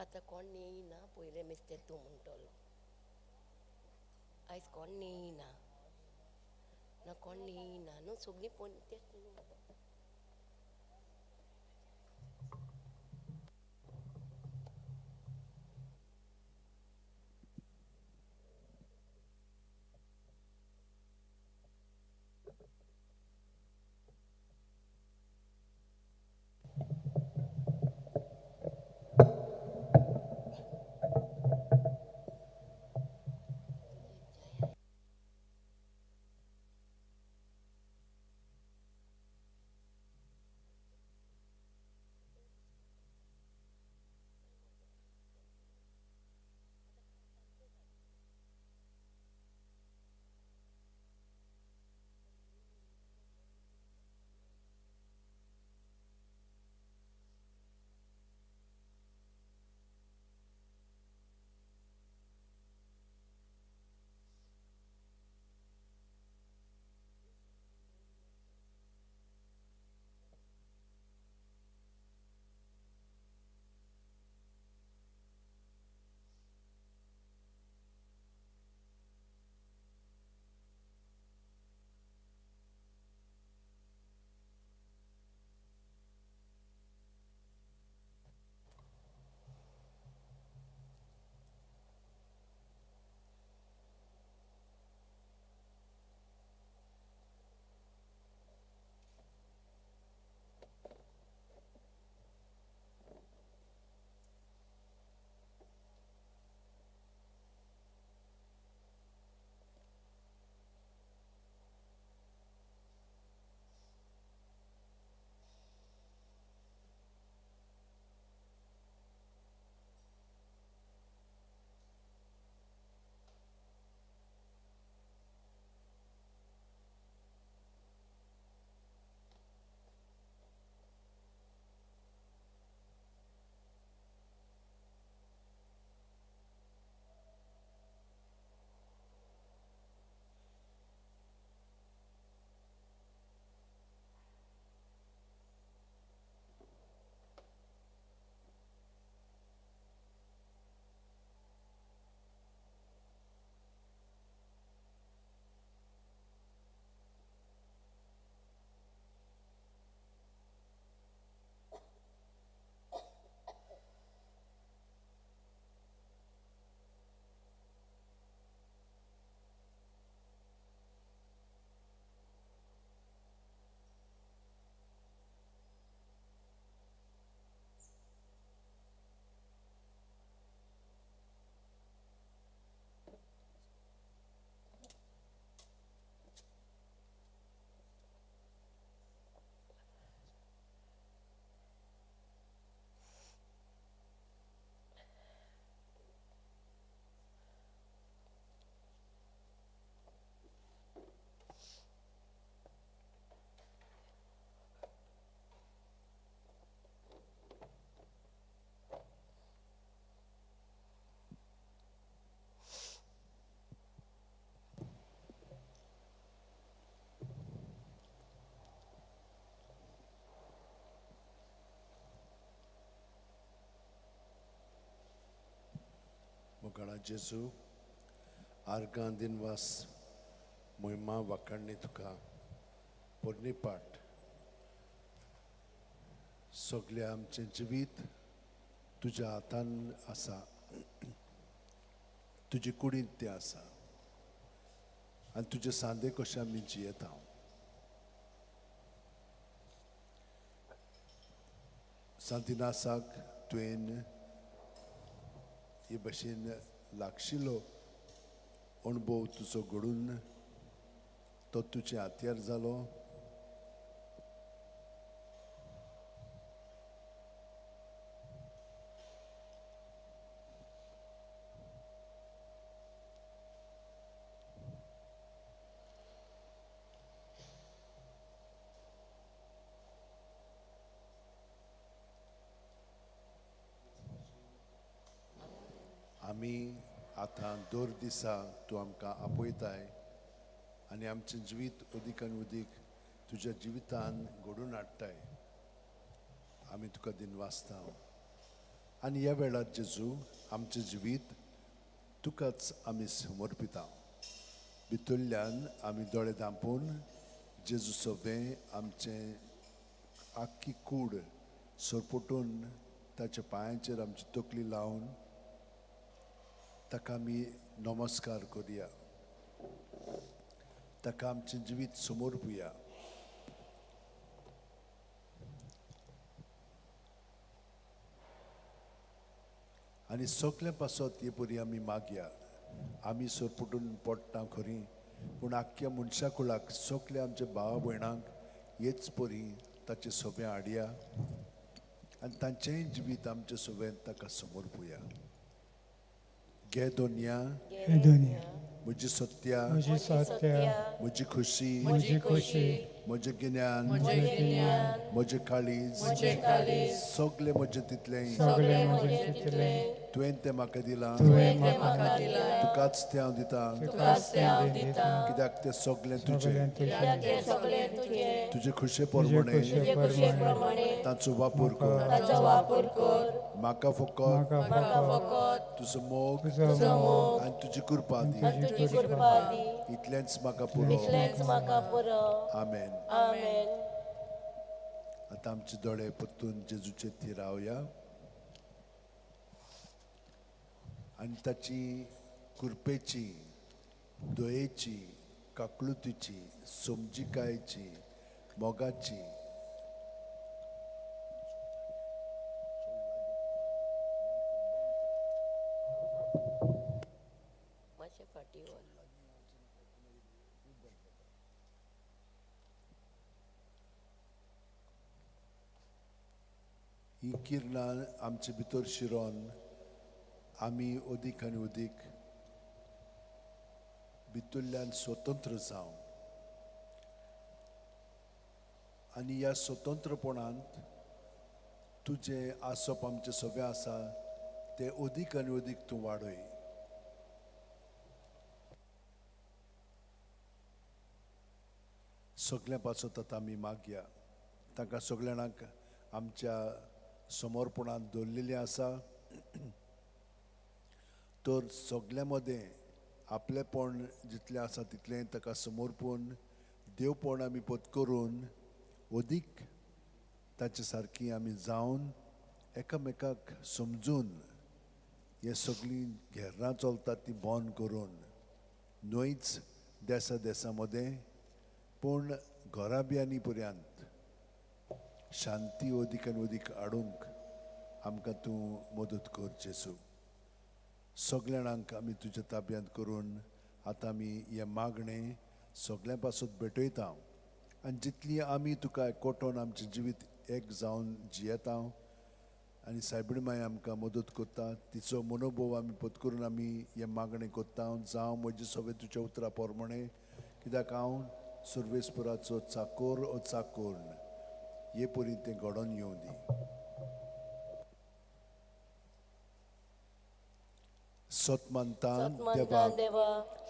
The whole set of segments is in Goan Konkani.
आतां कोण नेयना, पयलें मिस्तें तूं म्हणटलो. आयज कोण नेयना ना, कोण नेयना न्हू, सगळीं पळोवन तेच न्हू. मोगाळा जेजू, आर्गां दिनवास मोहिमा वाखाणणी तुका पोरणी पाट सगळें आमचें जिवीत तुज्या हातान आसा, तुजे कुडींत तें आसा आनी तुजे सांदे कशें आमी जियेता. सांतिनासाक तुवें हे भशेन लागशिल्लो अणभव तुजो घडून तो तुजे हातयार जालो. आमी आतां दर दिसा तूं आमकां आपयताय आनी आमचें जिवीत अदीक आनी अदीक तुज्या जिवितान घडोवन हाडटाय. आमी तुका दिनवासता. आनी ह्या वेळार जेजू आमचें जिवीत तुकाच आमी समर्पिता. भितरल्यान आमी दोळे धांपून जेजू सगळें आमचें आख्खी कूड सरपटून ताच्या पांयांचेर आमची तकली लावन ताका आमी नमस्कार करुया, ताका आमचें जिवीत समर्पुया. आनी सगळें पासत हे परी आमी मागया. आमी सरपटून पडटा खरी, पूण आख्ख्या मनशा कुळाक सगल्या आमच्या भावा भयणांक हेच परी ताचे सोबें हाडया आनी तांचेंय जिवीत आमचे सोबें ताका समर्पुया. घे दोनया हे दुनिया, म्हजी सत्या, म्हजी सत्या, म्हजी खुशी, म्हजी खोशी, म्हजें गिन्यान, म्हजें गिन्यान, म्हजें काळीज, सगलें म्हजें तितलें सगळें म्हजें तितलें तुवें तें म्हाका दिलां, तुवें म्हाका तुकाच तें हांव दितां, तुकाच तें हांव दितां, कित्याक तें सगलें तुजें. सगळें तुजें, तुजे खुशे तुजे प्रमाणे खोशे प्रमाणे ताचो वापर कर. म्हाका फकत म्हाका फकत तुजो मोग तुजो मोग आनी तुजी कृपा दी, तुजी कृपा दी, इतलेंच म्हाका पुरो. इतलेंच म्हाका पुरो. आमेन. आमेन. आतां आमचे दोळे परतून जेजूचे थिरावया आनी ताची कृपेची, दयेची, काकळुतीची, समजिकायेची, मोगाची मातशें फाटीं व्हर. ही किरणां आमचे भितर शिरोन आमी अदीक आनी अदीक भितरल्यान स्वतंत्र जावं आनी ह्या स्वतंत्रपणांत तुजें आसप आमचें सगळें आसा तें अदीक आनी अदीक तूं वाडय. सगळ्यां पासत आतां आमी मागया. तांकां सगळ्यांक आमच्या समर्पणांत दवरलेलें आसा, तर सगळ्यां मदें आपलेपण जितलें आसा तितलें ताका समर्पून देवपण आमी पत करून अदीक ताचे सारकी आमी जावन एकामेकाक समजून हे सगळीं घेरां चलतात ती बंद करून न्हयच देसा देसा मदें पूण घराब्यांनी पर्यंत शांती अदीक आनी अदीक हाडूंक आमकां तूं मदत कर जेजू. सगळ्या जाणांक आमी तुज्या ताब्यांत करून आतां आमी हें मागणें सगळ्यां पासत भेटयता आनी जितली आमी तुका एकवटोन आमचें जिवीत एक जावन जियेता आनी सायबीण माय आमकां मदत करता तिचो मनोभोव आमी पत करून आमी हें मागणें करता. जावं म्हजें सगळें तुज्या उतरा प्रमाणें, कित्याक हांव सुर्वेस्पुराचो चाकोर ओ चाकोर हे परी तें घडोवन येवं दी. सतमानतान देवा,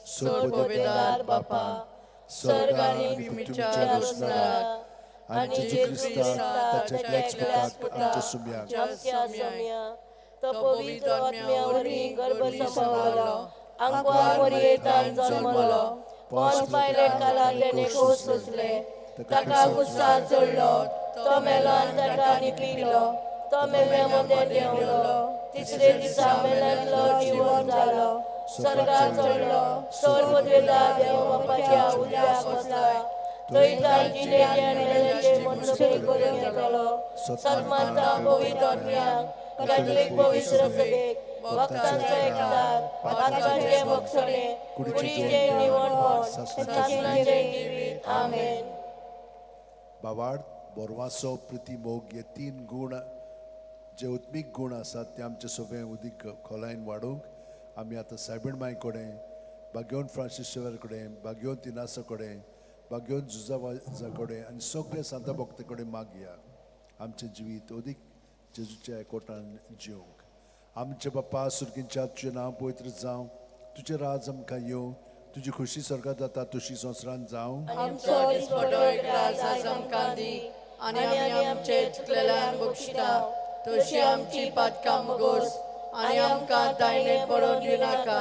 सर्वपवेदार बापा, स्वर्ग आनी पृथ्वीच्या रचणाराक आनी जेजू क्रिस्ताक ताच्या एकल्याच पुताक आमच्या सुम्याक आमच्या सम्या तो पवित्र आत्म्या वरवीं गर्भ सांबाळलो, आंकवार मरियेंतान जल्मलो, पोंस पायलेट कालार तेणें खोस सोंसले, ताका गुस्सा चडलो, तो मेलो आनी ताका लिपिलो, तो मेल्ल्या मदें देंवलो, तिसरे दिसा मेल्यांतलो जिवंत जालो, स्वर्गार चडलो, सर्वपदवेदार देव बापाच्या उजव्याक बसला, थंय तांची जिणेचे आनी मेल्यांचे मनसुखी करून घेतलो. सन्मानता पवित्र आत्म्याक, कॅथलीक पवित्र सभेक, भक्तांचो एकचार, पातकांचें भोगसणें, कुडीचें निवणपण, सासणाचें जिवीत. आमेन. बाबाड बोरवासो प्रिती मोग हे तीन गूण जे उत्मीक गूण आसात ते आमचे सगळें उदीक खोलायेन वाडोवंक आमी आतां सायबीण माय कडेन, बागेवन फ्रांसीस शेवर कडेन, बागेवन तिनासा कडेन, बागेवन जुजा कडेन आनी सगळे सांता भक्ते कडेन मागया आमचें जिवीत अदीक जेजूच्या एकवटान जिवंक. आमचे बापा सुर्गींच्या तुजें नांव पवित्र जावं, तुजें राज आमकां येवं, तुजी खोशी स्वर्गात जाता तशी संवसारांत जावं. आमचो दिसपडो एक राज आज आमकां दी आनी आमी आमचे चुकलेल्यांक बक्षिता तशी आमची पातकां मुगोस आनी आमकां दायने पडोवन दिवनाका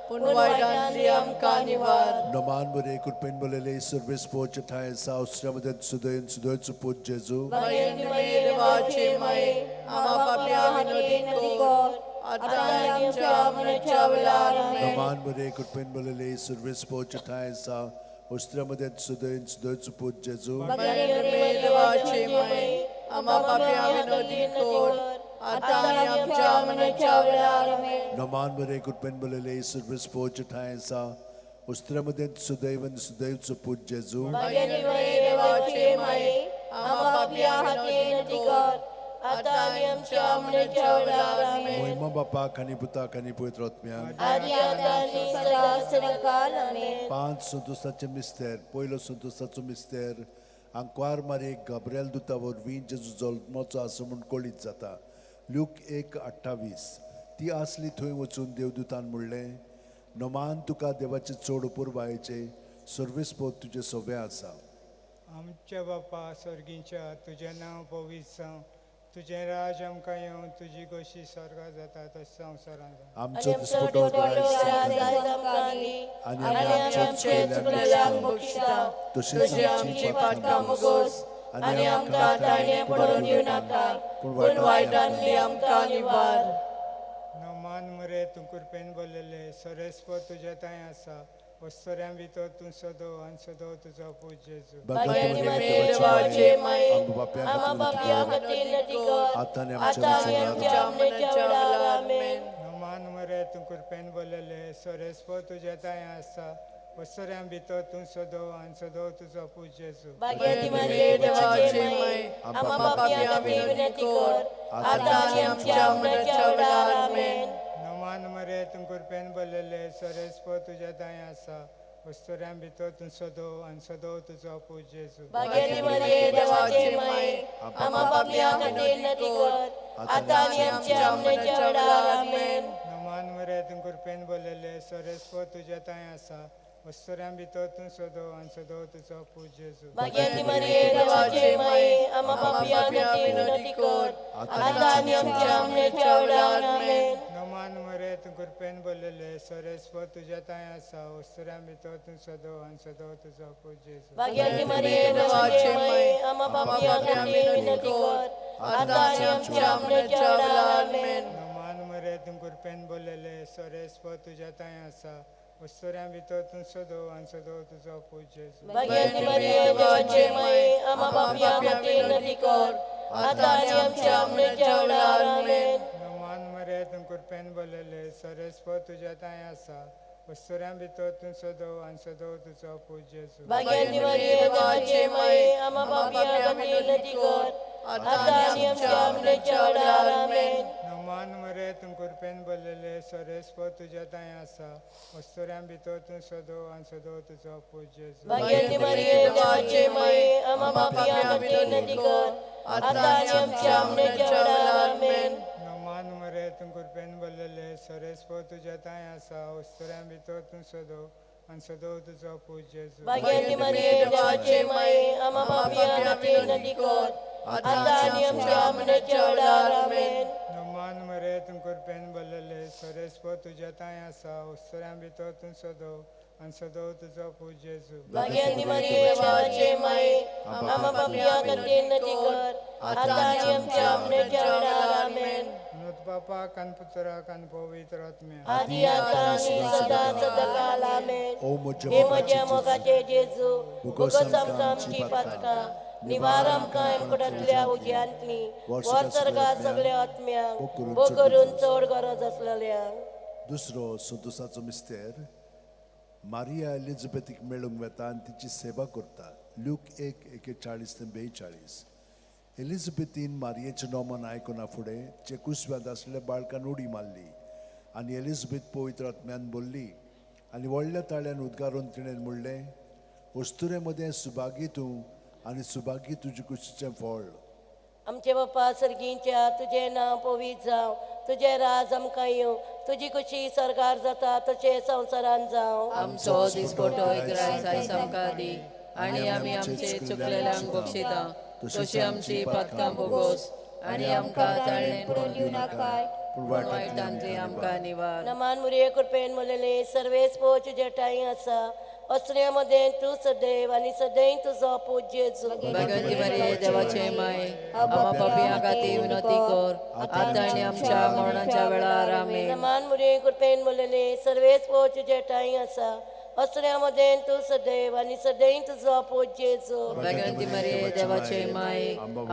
पूण वायटांतली आमकां निवार. नमान बरे कृपेन बोलले सर्वेस पोच ठाय सावस्त्र्यामध्ये सुदयन सुदयचो पूत जेजू. भाग्यवान देवाचे माये, आमा पापया विनोदी कर, आतां आनी आमच्या मरणाच्या वेळार. आमेन. नमान बरे कृपेन बोलले सर्वेस पोच ठाय सावस्त्र्यामध्ये सुदयन सुदयचो पूत जेजू. भाग्यवान देवाचे माये, आमा पापया विनोदी कर, आतां आनी आमच्या मरणाच्या वेळार. आमेन. नमान बरे कृपेन बोलले सर्वेस पोच ठाय सावस्त्र्यामध्ये सुदैवन सुदैवचो पूत जेजू. भाग्यवान देवाचे माये, आमा पापया विनोदी कर, आतां आनी आमच्या मरणाच्या वेळार. आमेन. मोहिमा बापाक आनी पुताक आनी पवित्र आत्म्याक. आदी आतां आनी सदां सदांकाळ. आमेन. पांच संतोसाचे मिस्तेर. पयलो संतोसाचो मिस्तेर, आंकवार मारयेक गाब्रिएल दुता वरवीं जेजू जल्माचो आसा म्हूण कळीत जाता. ल्यूक 1:28. ती आसली थंय वचून देवदूतान म्हणलें, नमान तुका देवाचे चड उपुरबायेचे सर्वीस पोत तुजें सोबें आसा. आमच्या बापा स्वर्गीच्या, तुजें नांव पवित्र जावं, तुजें राज आमकां येवं, तुजी गोशी स्वर्गात जाता तशें संवसारांत जावं. आमचो आनी आमचो दिसपटो दिसपटो आयज आयज आमकां दी आनी आनी आमी आमी आमचे आमचे चुकलेल्यांक चुकलेल्यांक बक्षिता तशीच तशी आमची पातकां मुगोस आनी आमकां ताणें पडोवन दिवनाका पूण वायटांतली आमकां निवार. नमान मरे तूं कृपेन बोललेले, सरेस्प तुज्या तांय आसा, वस्तुऱ्यां भितर तूं सदो आनी सदो तुजो पूत जेजू. भगवती देवाचे माये, आमा पापया खातीर विनंती कर, आतां आनी आतां आनी आमच्या आमच्या मरणाच्या वेळार. आमेन. नमान मरे तूं कृपेन बोललेले, सरेस्प तुज्या तांय आसा, वस्तुऱ्यां भितर तूं सदो आनी सदो तुजो पूत जेजू. भाग्यवती मारिये, देवाचे माये, आमा पापया खातीर विनंती कर, आतां आनी आमच्या मरणाच्या वेळार. आमेन. नमान मरे तूं कृपेन बोललेले, सरेस्प तुज्या तांय आसा, वस्तुऱ्यां भितर तूं सदो आनी सदो तुजो पूत जेजू. भाग्यवती मारिये, देवाचे माये, आमा पापया खातीर विनंती कर, आतां आनी आमच्या मरणाच्या वेळार. आमेन. नमान मरे तूं कृपेन बोललेले, सरेस्प तुज्या तांय आसा, वस्तुऱ्यां भितर तूं सदो आनी सदो तुजो पूत जेजू. भाग्यवती मारिये, देवाचे माये, आमा पापया खातीर विनंती कर, आतां आनी आमच्या मरणाच्या वेळार. आमेन. नमान मरे तूं कृपेन बोललेले, सरेस्प तुज्या तांय आसा, वस्तुऱ्यां भितर तूं सदो आनी सदो तुजो पूत जेजू. भाग्यवती मारिये, देवाचे माये, आमा पापया खातीर विनंती कर, आतां आनी आमच्या मरणाच्या वेळार. आमेन. नमान मरे तूं कृपेन बोललेले, सरेस्प तुज्या तांय आसा, वस्तुऱ्यां भितर तूं सदो आनी सदो तुजो पूत जेजू. भाग्यवती मारिये, देवाचे माये, आमा पापया खातीर विनंती कर, आतां आनी आमच्या मरणाच्या वेळार. आमेन. नमान मरे तूं कृपेन बोललेले, सरेस्प तुज्या तांय आसा, वस्तुऱ्यां भितर तूं सदो आनी सदो तुजो पूत जेजू. भाग्यवती मारिये, देवाचे माये, आमा पापया खातीर विनंती कर, आतां आनी आमच्या मरणाच्या वेळार. आमेन. नमान मरे तूं कृपेन बोललेले, सरेस्प तुज्या तांय आसा, वस्तुऱ्यां भितर तूं सदो आनी सदो तुजो पूत जेजू. भाग्यवती मारिये, देवाचे माये, आमा पापया खातीर विनंती कर, आतां आनी आमच्या मरणाच्या वेळार. आमेन. नमान मरे तूं कृपेन बोललेले, सरेस्प तुज्या तांय आसा, वस्तुऱ्यां भितर तूं सदो आनी सदो तुजो पूत जेजू. भाग्यवती मारिये, देवाचे माये, आमा पापया खातीर विनंती कर, आतां आनी आमच्या मरणाच्या वेळार. आमेन. नमान मरे तूं कृपेन बोललेले, सरेस्प तुज्या तांय आसा, वस्तुऱ्यां भितर तूं सदो आनी सदो तुजो पूत जेजू. भाग्यवती मारिये, देवाचे माये, आमा पापया खातीर विनंती कर, आतां आनी आमच्या मरणाच्या वेळार. आमेन. नोत बापाक आनी पुत्राक आनी पवित्र आत्म्याक. आदी आतां आनी सदां सदांकाळ. आमेन. ओ म्हज्या हे म्हज्या मोगाचे मोगाचे जेजू, भुगोस भुगोस आमकां आमकां आमची आमची पातकां, पातकां, निवार आमकां एमकटांतल्या उज्यांतली, वर सर्गा सगळ्या आत्म्यांक, भो भो करून करून चड गरज आसलेल्यांक. दुसरो संतोसाचो मिस्तेर, मारिया एलिझाबेथीक मेळूंक वेता आनी तिची सेवा करता. ल्यूक 1:41 ते 42. एलिझाबेथीन मारियेचें नोमन आयकुना फुडें तिचे कुसव्यांत आसलेल्या बाळकान उडी मारली आनी एलिझाबेथ पवित्र आत्म्यान बोल्ली आनी व्हडल्या ताळ्यान उद्गारून तिणें म्हणलें, अस्तुरे मदें सुभागी तूं आनी सुभागी तुजे कुशीचें फळ. आमचे बापा सर्गींच्या, तुजें नांव पवित्र जावं, तुजें राज आमकां येवं, तुजी खुशी सरकार जाता तशें संवसारान जावं. आमचो दिसपटो ग्रास आयज आमकां दी आनी आमी आमचे चुकलेल्यांक बक्षिता तशी आमची पातकां बोगोस आनी आमकां ताळेन पडून दिवं नाकाय, पूण पूण वायटांतली आमकां निवार. नमान मुरये कृपेन मुलेले सर्वेस पोच जेठाई आसा असल्या मदें तूं सदैव आनी सदैव तुजो पूत जेजू. भगवंती मरिये देवाचे माय, आम्हा पापयां खातीर विनवती कर, आतां आनी आमच्या मरणाच्या वेळार. आमेन. नमान मुरये कृपेन मुलेले सर्वेस पोच जेठाई आसा असल्या मदें तूं सदैव आनी सदैव तुजो पूत जेजू. भगवंती मरिये देवाचे माय,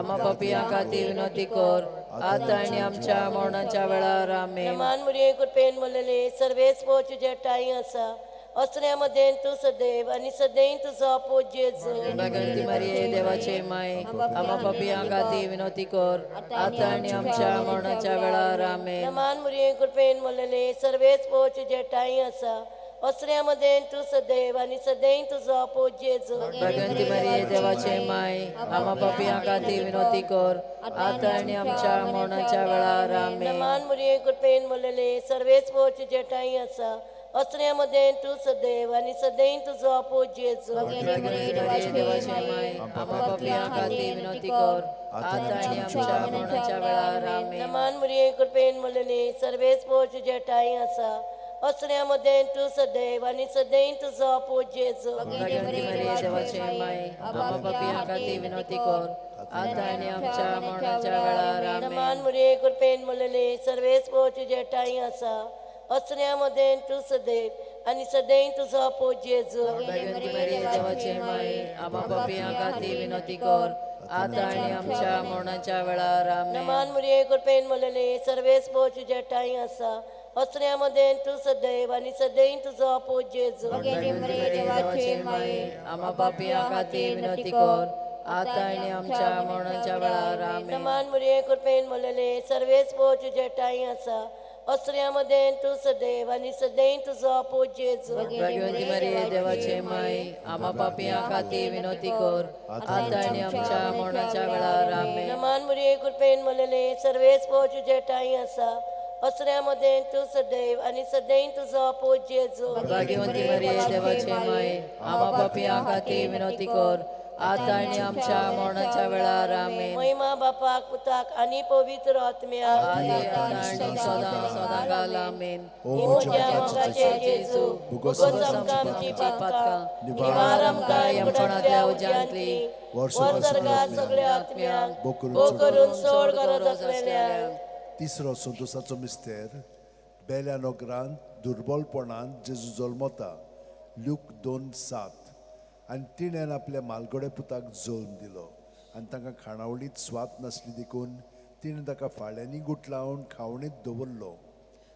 आम्हा पापयां खातीर विनवती कर, आतां आनी आमच्या मरणाच्या वेळार. आमेन. नमान मुरये कृपेन मुलेले सर्वेस पोच जेठाई आसा असल्या मदें तूं सदैव आनी सदैव तुजो पूत जेजू. भगवंती मरिये देवाचे माय, आम्हा पापयां खातीर विनवती कर, आतां आनी आमच्या मरणाच्या वेळार. आमेन. नमान मुरये कृपेन मुलेले सर्वेस पोच जेठाई आसा असल्या मदें तूं सदैव आनी सदैव तुजो पूत जेजू. भगवंती मरिये देवाचे माय, आम्हा पापयां खातीर विनवती कर, आतां आनी आमच्या मरणाच्या वेळार. आमेन. नमान मुरये कृपेन मुलेले सर्वेस पोच जेठाई आसा असल्या मदें तूं सदैव आनी सदैव तुजो पूत जेजू. भगवंती मरिये देवाचे माय, आम्हा पापयां खातीर विनवती कर, आतां आनी आमच्या मरणाच्या वेळार. आमेन. नमान मुरये कृपेन मुलेले सर्वेस पोच जेठाई आसा असल्या मदें तूं सदैव आनी सदैव तुजो पूत जेजू. भगवंती मरिये देवाचे माय, आम्हा पापयां खातीर विनवती कर, आतां आनी आमच्या मरणाच्या वेळार. आमेन. नमान मुरये कृपेन मुलेले सर्वेस पोच जेठाई आसा असल्या मदें तूं सदैव आनी सदैव तुजो पूत जेजू. भगवंती मरिये देवाचे माय, आम्हा पापयां खातीर विनवती कर, आतां आनी आमच्या मरणाच्या वेळार. आमेन. नमान मुरये कृपेन मुलेले सर्वेस पोच जेठाई आसा असल्या मदें तूं सदैव आनी सदैव तुजो पूत जेजू. भगवंती मरिये देवाचे माय, आम्हा पापयां खातीर विनवती कर, आतां आनी आमच्या मरणाच्या वेळार. आमेन. नमान मुरये कृपेन मुलेले सर्वेस पोच जेठाई आसा असल्या मदें तूं सदैव आनी सदैव तुजो पूत जेजू. भगवंती मरिये देवाचे माय, आम्हा पापयां खातीर विनवती कर, आतां आनी आमच्या मरणाच्या वेळार. आमेन. नमान मुरये कृपेन मुलेले सर्वेस पोच जेठाई आसा असल्या मदें तूं सदैव आनी सदैव तुजो पूत जेजू. भाग्यवंती मरिये देवाचे माय, आम्हा पापयां खातीर विनवती कर, आतां आनी आमच्या मरणाच्या वेळार. आमेन. महिमा बापाक पुताक आनी पवित्र आत्म्याक. आदी आतां आनी सदां सदां काल. आमेन. ओ म्हज्या मोगाचे जेजू, भोगोस आमकां आमची पातकां, निवार आमकां यमपणांतल्या उज्यांतली, वर सर्गात सगळ्या आत्म्यांक, भो करून चड गरज आसलेल्यांक. तिसरो संतोसाचो मिस्तेर, बेल्या नगरांत दुर्बलपणान जेजू जल्मता. ल्यूक 2:7. आनी तिणें आपल्या मालगडे पुताक जल्म दिलो आनी तांकां खाणावळींत स्वाद नासली देखून तिणें ताका फाळ्यांनी गुटलावन खावणीत दवरलो.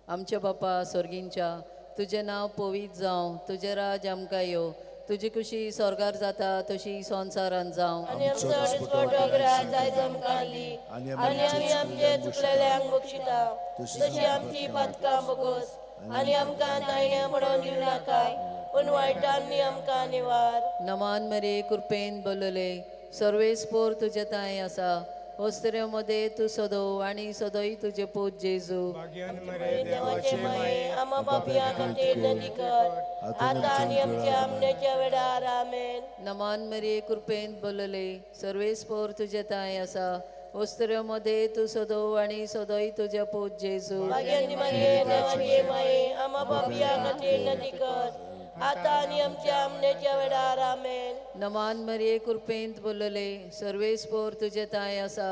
आमच्या बापा स्वर्गींच्या, तुजें नांव पवित्र जावं, तुजें राज आमकां येवं, तुजी खुशी स्वर्गार जाता तशी संवसारांत जावं. आनी आमचो दिसपटो ग्रास आयज आमकां दी, आनी आमी आमचे चुकलेल्यांक बक्षिता तशी आमची पातकां बोगोस, आनी आमकां तायण्या म्हणून दिवं नाकाय, पूण वायटांनी आमकां निवार. नमान मरे कृपेन बोलले, सर्वेस पोर तुजे तांय आसा, होस्त्र्यो मध्ये तूं सदो आनी सदोय तुजे पूत जेजू. भाग्यान मरे देवाचे माये, आमा पापया खातीर नदी कर, आतां आनी आमच्या आमनेच्या वेळार. आमेन. नमान मरे कृपेन बोलले, सर्वेस पोर तुजे तांय आसा, होस्त्र्यो मध्ये तूं सदो आनी सदोय तुजे पूत जेजू. भाग्यांनी मारिये देवाचे माये, आमा पापया खातीर नदी कर, आतां आनी आमच्या आमनेच्या वेळार. आमेन. नमान मरिये कृपेंत बोलले, सर्वेस पोर तुजे तांय आसा,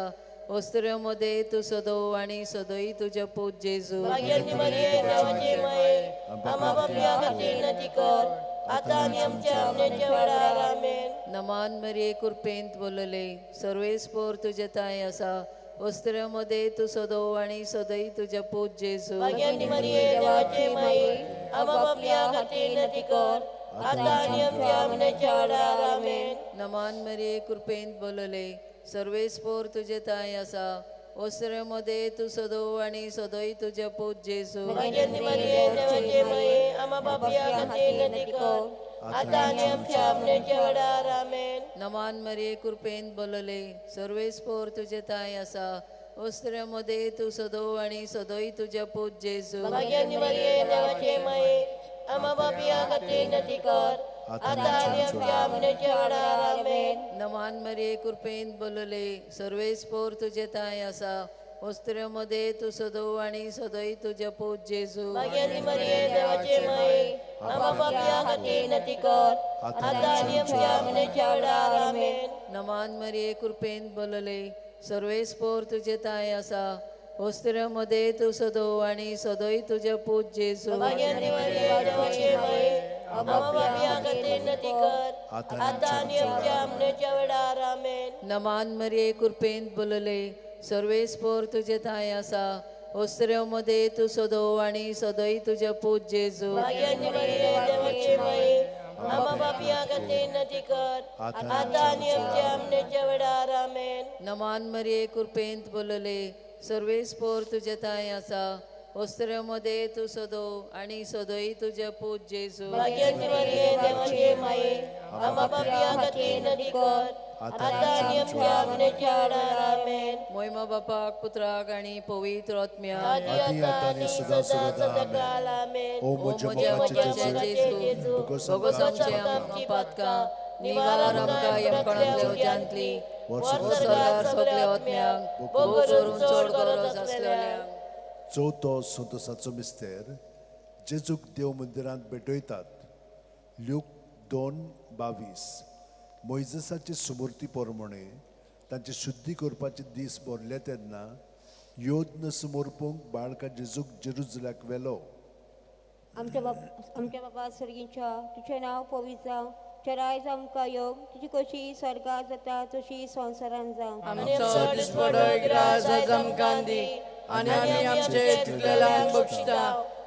होस्त्र्यो मध्ये तूं सदो आनी सदोय तुजे पूत जेजू. भाग्यांनी मारिये देवाचे माये, आमा पापया खातीर नदी कर, आतां आनी आमच्या आमनेच्या वेळार. आमेन. नमान मरिये कृपेंत बोलले, सर्वेस पोर तुजे तांय आसा, होस्त्र्यो मध्ये तूं सदो आनी सदोय तुजे पूत जेजू. भाग्यांनी मारिये देवाचे माये, आमा पापया खातीर नदी कर, आतां आनी आमच्या आमनेच्या वेळार. आमेन. नमान मरिये कृपेंत बोलले, सर्वेस पोर तुजे तांय आसा, होस्त्र्यो मध्ये तूं सदो आनी सदोय तुजे पूत जेजू. भाग्यांनी मारिये देवाचे माये, आमा पापया खातीर नदी कर, आतां आनी आमच्या आमनेच्या वेळार. आमेन. नमान मरिये कृपेंत बोलले, सर्वेस पोर तुजे तांय आसा, होस्त्र्यो मध्ये तूं सदो आनी सदोय तुजे पूत जेजू. भाग्यांनी मारिये देवाचे माये, आमा पापया खातीर नदी कर, आतां आनी आमच्या मरणाच्या वेळार आमेन. नमान मरिये कृपेन बोलले सर्वेस पोर तुजे ताय आसा वस्त्र्यो मध्ये तूं सदो आनी सदय तुजे पूत जेजू. भाग्यानी मरिये देवाचे माये, आम्हा पापयां खातीर विनंती कर, आतां आनी आमच्या मरणाच्या वेळार आमेन. नमान मरिये कृपेन बोलले सर्वेस पोर तुजे ताय आसा वस्त्र्यो मध्ये तूं सदो आनी सदय तुजे पूत जेजू. भाग्यानी मरिये देवाचे माये, आम्हा पापयां खातीर विनंती कर, आतां आनी आमच्या मरणाच्या वेळार आमेन. नमान मरिये कृपेन बोलले सर्वेस पोर तुजे ताय आसा वस्त्र्यो मध्ये तूं सदो आनी सदय तुजे पूत जेजू. भाग्यानी मरिये देवाचे माये, आम्हा पापयां खातीर विनंती कर, आतां आनी आमच्या मरणाच्या वेळार आमेन. नमान मरिये कृपेंत बोलले सर्वेस पोर तुजे ताय आसा वस्त्र्यो मध्ये तूं सदो आनी सदय तुजे पूत जेजू. भाग्यानी मरिये देवाचे माये, आम्हा पापयां खातीर विनंती कर, आतां आनी आमच्या मरणाच्या वेळार आमेन. मोहिमा बापाक पुत्राक आनी पवित्र आत्म्याक. आदी आतां आनी सदां सदांकाळ आमेन. ओ ओ म्हज्या म्हज्या मोगाचे मोगाचे जेजू, जेजू, भोगोस भोगोस आमकां आमचे आमची आमकां पातकां निवार आमकां यमकणांतल्या उज्यांतली वर्सभर सगल्या आत्म्यांक भोग करून चड गरज आसलेल्यांक. चवथो संतोसाचो मिस्तेर, जेजूक देव मंदिरांत भेटयतात. ल्यूक 2:22. मोयजेसाचे सुमूर्ती प्रमाणे तांचे शुद्धी करपाचे दीस भरले तेन्ना योद्न समर्पूंक बाळका जेजूक जेरुजल्याक व्हेलो. आमच्या बाप आमच्या बाबा सर्गींच्या, तुजें नांव पवित्र जावं, तुजें रायज आमकां येवं, तुजी कशी स्वर्गात जाता तशी संवसारांत जावं. आमचो दिसपडो ग्रास आज आमकां दी आनी आमी आमचे चुकलेल्यांक बक्षता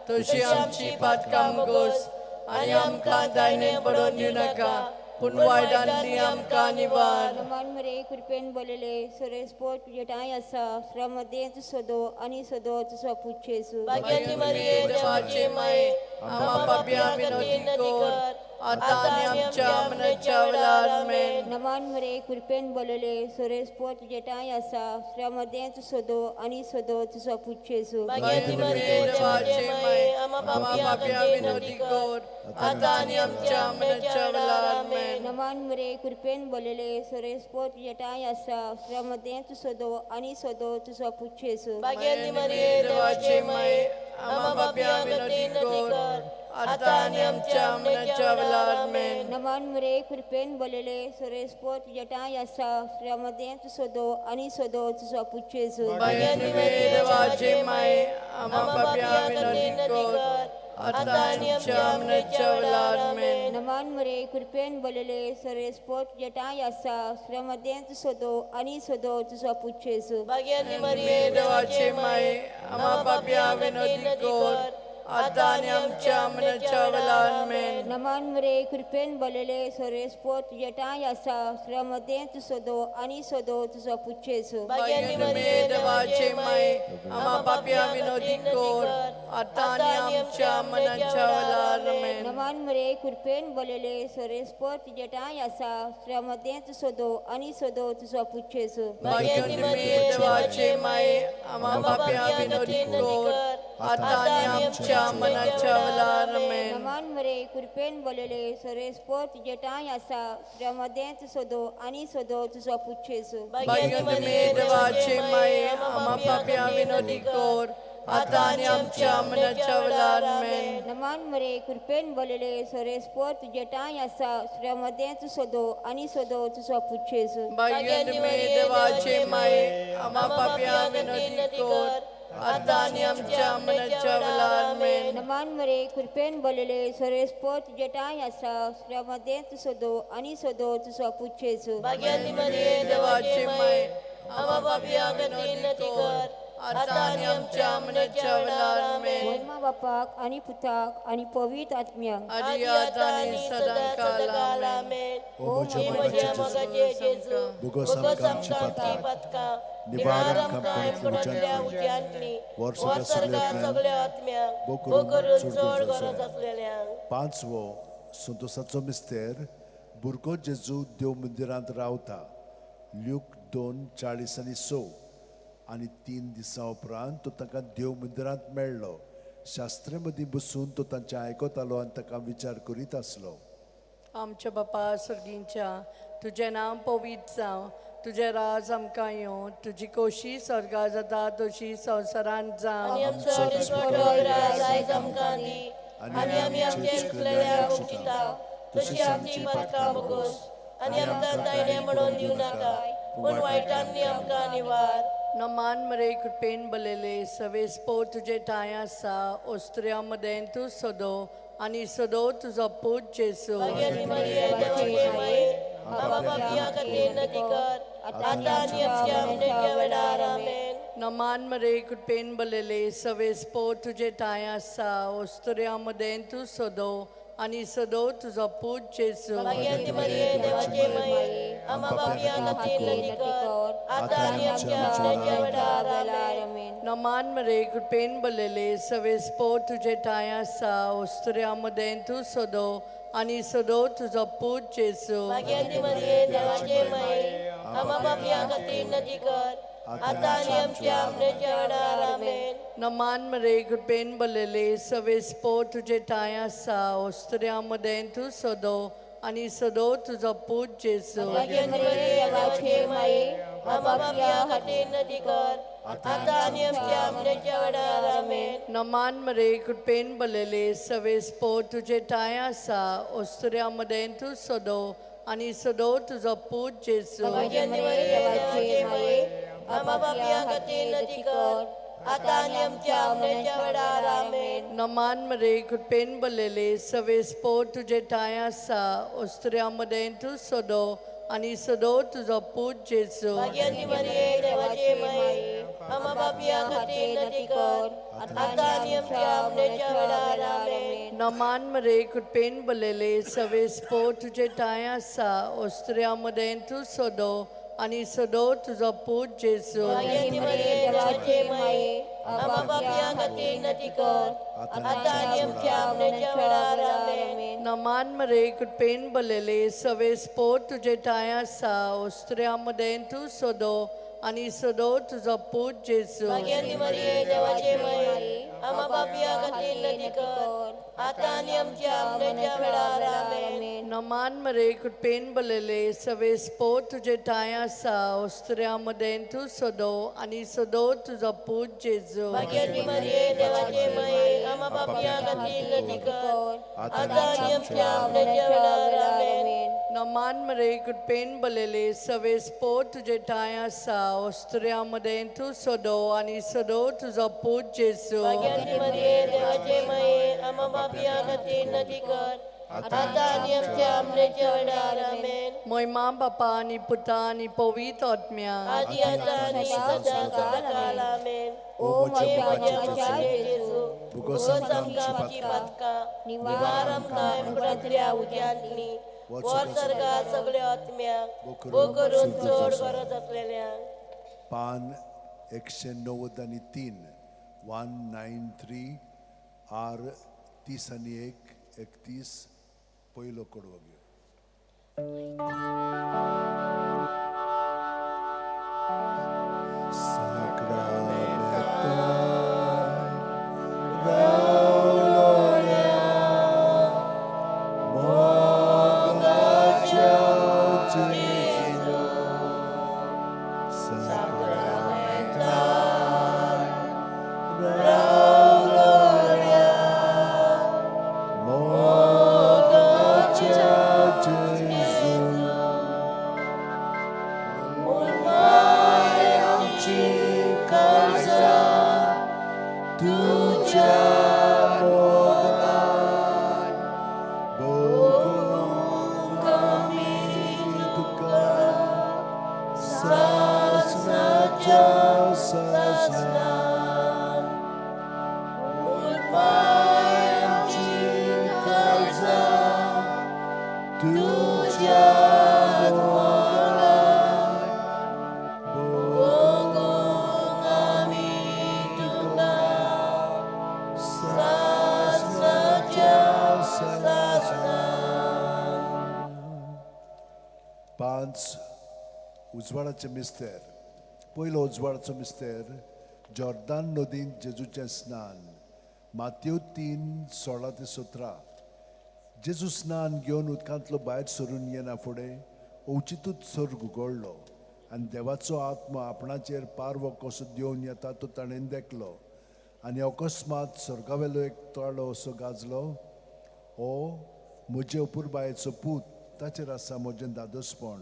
तशी आमची पातकां मुगोस आनी आमकां दायने पडोवन दिवनाका पूण वायटांतली आमकां निवार. नमान मरे कृपेन बोलले सुरेश पोट तुजे ठांय आसा, मध्ये तूं सदो आनी सदो तुजो पूत जेजू. भाग्यानी मरिये देवाचे माये, आम्हा पापयां विनोदी कर, आतां आनी आमच्या मरणाच्या वेळार आमेन. नमान मरे कृपेन बोलले सुरेश पोट तुजे ठांय आसा, मध्ये तूं सदो आनी सदो तुजो पूत जेजू. भाग्यानी मरिये देवाचे माये, आम्हा आम्हा पापयां पापयां खातीर विनोदी विनंती कर, कर, आतां आनी आमच्या मरणाच्या वेळार आमेन. नमान मरे कृपेन बोलले सुरेश पोट तुजे ठांय आसा, मध्ये तूं सदो आनी सदो तुजो पूत जेजू. भाग्यानी मरिये देवाचे माये, आम्हा पापयां विनोदी कर, आतां आनी आमच्या मरणाच्या वेळार आमेन. नमान मरे कृपेन बोलले सुरेश पोट तुजे ठांय आसा, मध्ये तूं सदो आनी सदो तुजो पूत जेजू. भाग्यानी मरिये देवाचे माये, आम्हा पापयां विनोदी कर, आतां आनी आमच्या मरणाच्या वेळार आमेन. नमान मरे कृपेन बोलले सुरेश पोट तुजे ठांय आसा, मध्ये तूं सदो आनी सदो तुजो पूत जेजू. भाग्यानी मरिये देवाचे माये, आम्हा पापयां विनोदी कर, आतां आनी आमच्या मरणाच्या वेळार आमेन. नमान मरे कृपेन बोलले सुरेश पोट तुजे ठांय आसा, मध्ये तूं सदो आनी सदो तुजो पूत जेजू. भाग्यानी मरिये देवाचे माये, आम्हा पापयां विनोदी कर, आतां आनी आमच्या मरणाच्या वेळार आमेन. नमान मरे कृपेन बोलले सुरेश पोट तुजे ठांय आसा, मध्ये तूं सदो आनी सदो तुजो पूत जेजू. भाग्यानी मरिये देवाचे माये, आम्हा पापयां विनोदी कर, आतां आनी आमच्या मरणाच्या वेळार आमेन. नमान मरे कृपेन बोलले सुरेश पोट तुजे ठांय आसा, मध्ये तूं सदो आनी सदो तुजो पूत जेजू. भाग्यानी मरिये देवाचे माये, आम्हा पापयां विनोदी कर, आतां आनी आमच्या मरणाच्या वेळार आमेन. नमान मरे कृपेन बोलले सुरेश पोट तुजे ठांय आसा, मध्ये तूं सदो आनी सदो तुजो पूत जेजू. भाग्यानी मरिये देवाचे माये, आम्हा पापयां विनोदी कर, आतां आनी आमच्या मरणाच्या वेळार आमेन. नमान मरे कृपेन बोलले सुरेश पोट तुजे ठांय आसा, मध्ये तूं सदो आनी सदो तुजो पूत जेजू. भाग्यानी मरिये देवाचे माये, आम्हा पापयां खातीर विनंती कर, आतां आनी आमच्या मरणाच्या वेळार आमेन. महिमा बापाक आनी पुताक आनी पवित्र आत्म्याक. आदी आतां आनी सदां काल आमेन. आमेन. ओ म्हज्या म्हज्या मोगाचे जेजू, मोगाचे जेजू, भोगोस भोगोस आमकां आमची आमकां आमची पातकां, पातकां, निवार निवार आमकां आमकां यमकणांतल्या यमकणांतल्या उज्यांतली, वर्सभर वर्सभर सगल्या सगल्या आत्म्यांक, भोग भोग करून करून चड चड गरज गरज आसलेल्यांक. पांचवो संतोसाचो मिस्तेर, भुरगो जेजू देव मंदिरांत रावता. ल्यूक 2:40 आनी 6. आनी 3 दिसां उपरांत तो तांकां देव मंदिरांत मेळ्ळो. शास्त्रे मदीं बसून तो तांचें आयकतालो आनी ताका विचार करीत आसलो. आमच्या बापा सर्गींच्या तुजें नांव पवित्र जावं, तुजें राज आमकां येवं, तुजी कोशी स्वर्गा जाता तशी संवसारांत आनी जावं. आमचो दिसवडो ग्रास आयज आमकां दी आनी आमी आमचे चुकलेल्यांक बक्षिता तशी आमची पातकां भोगोस आनी आमकां दायणे म्हणून दिवं नाका पूण वायटांनी आमकां निवार. नमान मरे कृपेन बलेले सवेस पो तुजे ठांय आसा, ओस्त्र्या मदें तूं सदो आनी सदो तुजो पूत जेजू. भाग्याची मरिये देवाचे माये, आमा पापया खातीर नदी कर आतां आनी आमच्या मरणाच्या वेळार. आमेन. नमान मरे कृपेन बलेले सवेस पो तुजे ठांय आसा, ओस्त्र्या मदें तूं सदो आनी सदो तुजो पूत जेजू. भाग्याची मरिये देवाचे माये, आमा पापया खातीर नदी कर आतां आनी आमच्या मरणाच्या वेळार. आमेन. नमान मरे कृपेन बलेले सवेस पो तुजे ठांय आसा, ओस्त्र्या मदें तूं सदो आनी सदो तुजो पूत जेजू. भाग्याची मरिये देवाचे माये, आमा पापया खातीर नदी कर आतां आनी आमच्या मरणाच्या वेळार. आमेन. नमान मरे कृपेन बलेले सवेस पो तुजे ठांय आसा, ओस्त्र्या मदें तूं सदो आनी सदो तुजो पूत जेजू. भाग्याची मरिये देवाचे माये, आमा पापया खातीर नदी कर आतां आनी आमच्या मरणाच्या वेळार. आमेन. नमान मरे कृपेन बलेले सवेस पो तुजे ठांय आसा, ओस्त्र्या मदें तूं सदो आनी सदो तुजो पूत जेजू. भाग्याची मरिये देवाचे माये, आमा पापया खातीर नदी कर आतां आनी आमच्या मरणाच्या वेळार. आमेन. नमान मरे कृपेन बलेले सवेस पो तुजे ठांय आसा, ओस्त्र्या मदें तूं सदो आनी सदो तुजो पूत जेजू. भाग्याची मरिये देवाचे माये, आमा पापया खातीर नदी कर आतां आनी आमच्या मरणाच्या वेळार. आमेन. नमान मरे कृपेन बलेले सवेस पो तुजे ठांय आसा, ओस्त्र्या मदें तूं सदो आनी सदो तुजो पूत जेजू. भाग्याची मरिये देवाचे माये, आमा पापया खातीर नदी कर आतां आनी आमच्या मरणाच्या वेळार. आमेन. नमान मरे कृपेन बलेले सवेस पो तुजे ठांय आसा, ओस्त्र्या मदें तूं सदो आनी सदो तुजो पूत जेजू. भाग्याची मरिये देवाचे माये, आमा पापया खातीर नदी कर आतां आनी आमच्या मरणाच्या वेळार. आमेन. नमान मरे कृपेन बलेले सवेस पो तुजे ठांय आसा, ओस्त्र्या मदें तूं सदो आनी सदो तुजो पूत जेजू. भाग्याची मरिये देवाचे माये, आमा पापया खातीर नदी कर आतां आनी आमच्या मरणाच्या वेळार. आमेन. नमान मरे कृपेन बलेले सवेस पो तुजे ठांय आसा, ओस्त्र्या मदें तूं सदो आनी सदो तुजो पूत जेजू. भाग्याची मरिये देवाचे माये, आमा पापया खातीर नदी कर आतां आनी आमच्या मरणाच्या वेळार. आमेन. मोयमा बापा आनी पुता आनी पवित्र आत्म्या. आदी आतां आनी सदां सदांकाळ. आमेन. ओ म्हज्या म्हज्या मोगाच्या मोगाचे जेजू, भोगोस भोगोस आमकां आमकां आमची आमची पातकां, निवार आमकां एमकुडांतल्या उद्यांतली, वर सर्गा सगळ्या आत्म्यांक, भो करून चड गरज आसलेल्यांक. पान 193, 193, आर 31, 31, पयलो कडवो घेव. साक्रामेंतान रावलोल्या मोगाच्या जेजू, साक्रामेंतान रावलोल्या मोगाच्या जेजू, आमची काळजां तुज्या मोगान भोगूंक आमी तुका सासणाच्या सासणान. आमची काळजां तुज्या मोगान भोगूंक आमी तुका सासणाच्या सासणान. 5 उजवाडाचे मिस्तेर. पयलो उजवाडाचो मिस्तेर, जॉर्दान नदींत जेजूचें स्नान, मातयो 3:16 ते 17. जेजू स्नान घेवन उदकांतलो भायर सरून येना फुडें अवचितूच सर्ग उगडलो आनी देवाचो आत्मा आपणाचेर पारवो कसो देंवन येता तो ताणें देखलो आनी अकस्मात सर्गावेलो एक ताळो असो गाजलो, हो म्हजे अपुरबायेचो पूत, ताचेर आसा म्हजें दादोसपण.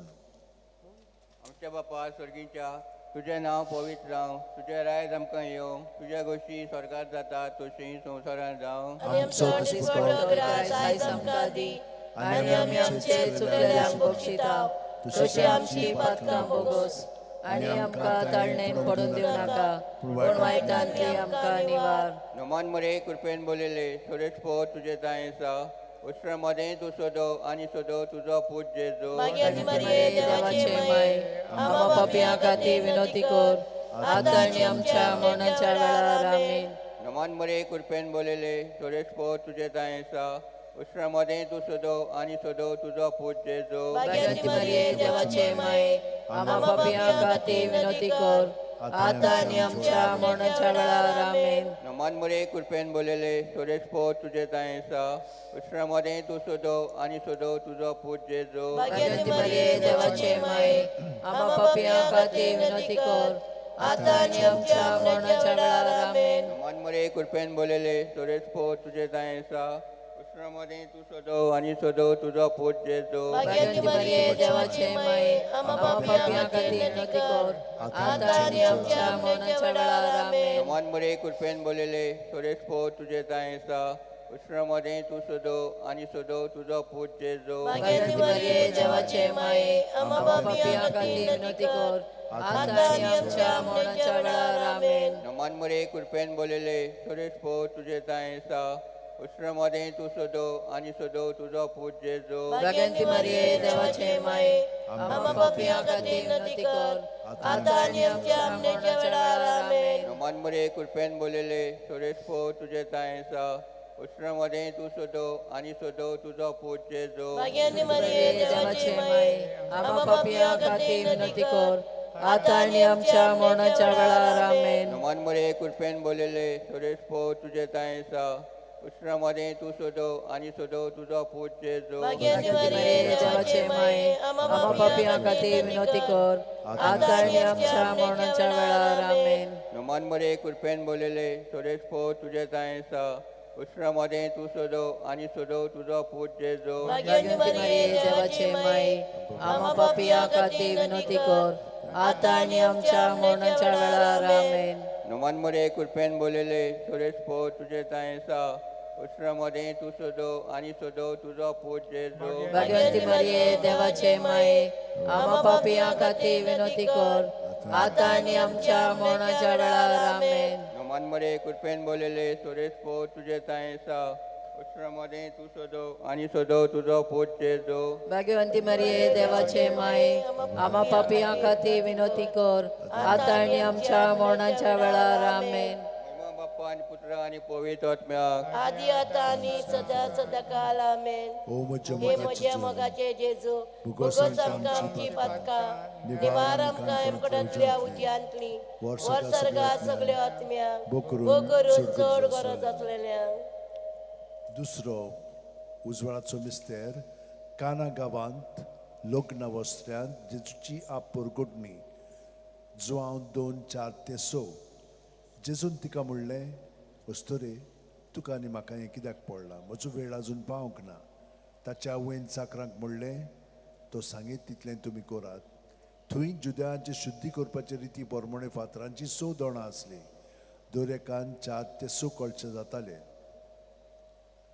आमच्या बापा स्वर्गीच्या, तुजें नांव पवित्र जावं, तुजें रायज आमकां येवं, तुज्या गोश्टी स्वर्गात जाता तशी संवसारांत जावं. आनी आमचो दिसपडो ग्रास आयज आमकां दी आनी आमी आमचे चुकलेल्यांक बक्षिता तशी आमची पातकां बोगोस आनी आमकां ताळणेन पडून दिवं नाका, पूण वायटांतली आमकां निवार. नमन मरे कृपेन बोलिले, सुरेश पो तुजे तांय आसा, उश्र मदें तूं सोदो आनी सोदो तुजो पूत जेजू. भाग्यांनी मरिये देवाचे माय, आम्हा पापयां खातीर विनवती कर, आतां आनी आमच्या मरणाच्या वेळार. आमेन. नमन मरे कृपेन बोलिले, सुरेश पो तुजे तांय आसा, उश्र मदें तूं सोदो आनी सोदो तुजो पूत जेजू. भाग्यांती मरिये देवाचे माय, आम्हा पापयां खातीर विनवती कर, आतां आनी आमच्या मरणाच्या वेळार. आमेन. नमन मरे कृपेन बोलिले, सुरेश पो तुजे तांय आसा, उश्र मदें तूं सोदो आनी सोदो तुजो पूत जेजू. भाग्यांती मरिये देवाचे माय, आम्हा पापयां खातीर विनवती कर, आतां आनी आमच्या मरणाच्या वेळार. आमेन. नमन मरे कृपेन बोलिले, सुरेश पो तुजे तांय आसा, उश्र मदें तूं सोदो आनी सोदो तुजो पूत जेजू. भाग्यांती मरिये देवाचे माय, आम्हा पापयां खातीर विनवती कर, आतां आनी आमच्या मरणाच्या वेळार. आमेन. नमन मरे कृपेन बोलिले, सुरेश पो तुजे तांय आसा, उश्र मदें तूं सोदो आनी सोदो तुजो पूत जेजू. भाग्यांती मरिये देवाचे माये, आम्हा पापयां खातीर विनवती कर, आतां आनी आमच्या मरणाच्या वेळार. आमेन. नमन मरे कृपेन बोलिले, सुरेश पो तुजे तांय आसा, उश्र मदें तूं सोदो आनी सोदो तुजो पूत जेजू. भाग्यांती मरिये देवाचे माये, आम्हा पापयां खातीर विनवती कर, आतां आनी आमच्या मरणाच्या वेळार. आमेन. नमन मरे कृपेन बोलिले, सुरेश पो तुजे तांय आसा, उश्र मदें तूं सोदो आनी सोदो तुजो पूत जेजू. भाग्यांनी मरिये देवाचे माये, आम्हा पापयां खातीर विनवती कर, आतां आनी आमच्या मरणाच्या वेळार. आमेन. नमन मरे कृपेन बोलिले, सुरेश पो तुजे तांय आसा, उश्र मदें तूं सोदो आनी सोदो तुजो पूत जेजू. भाग्यांनी मरिये देवाचे माये, आम्हा पापयां खातीर विनवती कर, आतां आनी आमच्या मरणाच्या वेळार. आमेन. नमन मरे कृपेन बोलिले, सुरेश पो तुजे तांय आसा, उश्र मदें तूं सोदो आनी सोदो तुजो पूत जेजू. भाग्यांनी मरिये देवाचे माये, आम्हा पापयां खातीर विनवती कर, आतां आनी आमच्या मरणाच्या वेळार. आमेन. नमन मरे कृपेन बोलिले, सुरेश पो तुजे तांय आसा, उश्र मदें तूं सोदो आनी सोदो तुजो पूत जेजू. भाग्यवंती मरिये देवाचे माये, आम्हा पापयां खातीर विनवती कर, आतां आनी आमच्या मरणाच्या वेळार. आमेन. नमन मरे कृपेन बोलिले, सुरेश पो तुजे तांय आसा, उश्र मदें तूं सोदो आनी सोदो तुजो पूत जेजू. भाग्यवंती मरिये देवाचे माये, आम्हा पापयां खातीर विनवती कर, आतां आनी आमच्या मरणाच्या वेळार. आमेन. महिमा बाप्पा आनी पुत्र आनी पवित्र आत्म्याक, आदी आता आनी सदा सदा काल. आमेन. ओ म्हज्या हे म्हज्या मोगाचे मोगाचे जेजू, भुगोस भुगोस आमकां आमकां आमची आमची पातकां, निवार आमकां एमकटांतल्या उज्यांतली, वर्सर्गा सगळ्या आत्म्यांक, बोकरून करून चड चड गरज गरज आसलेल्यांक. दुसरो उजवाडाचो मिस्तेर, काना गांवांत लग्न वस्त्यांत जेजूची आप परगटणी, जुआंव 2:4-6. जेजून तिका म्हणलें, अस्तुरे, तुका आनी म्हाका हें कित्याक पडलां? म्हजो वेळ आजून पावंक ना. ताच्या आवयन चाकरांक म्हणलें, तो सांगीत तितलें तुमी करात. थंय जुद्यांचे शुद्धी करपाचे रिती प्रमाणे फातरांची 6 दोणां आसलीं, दर एकान 4 ते 6 कळचे जाताले.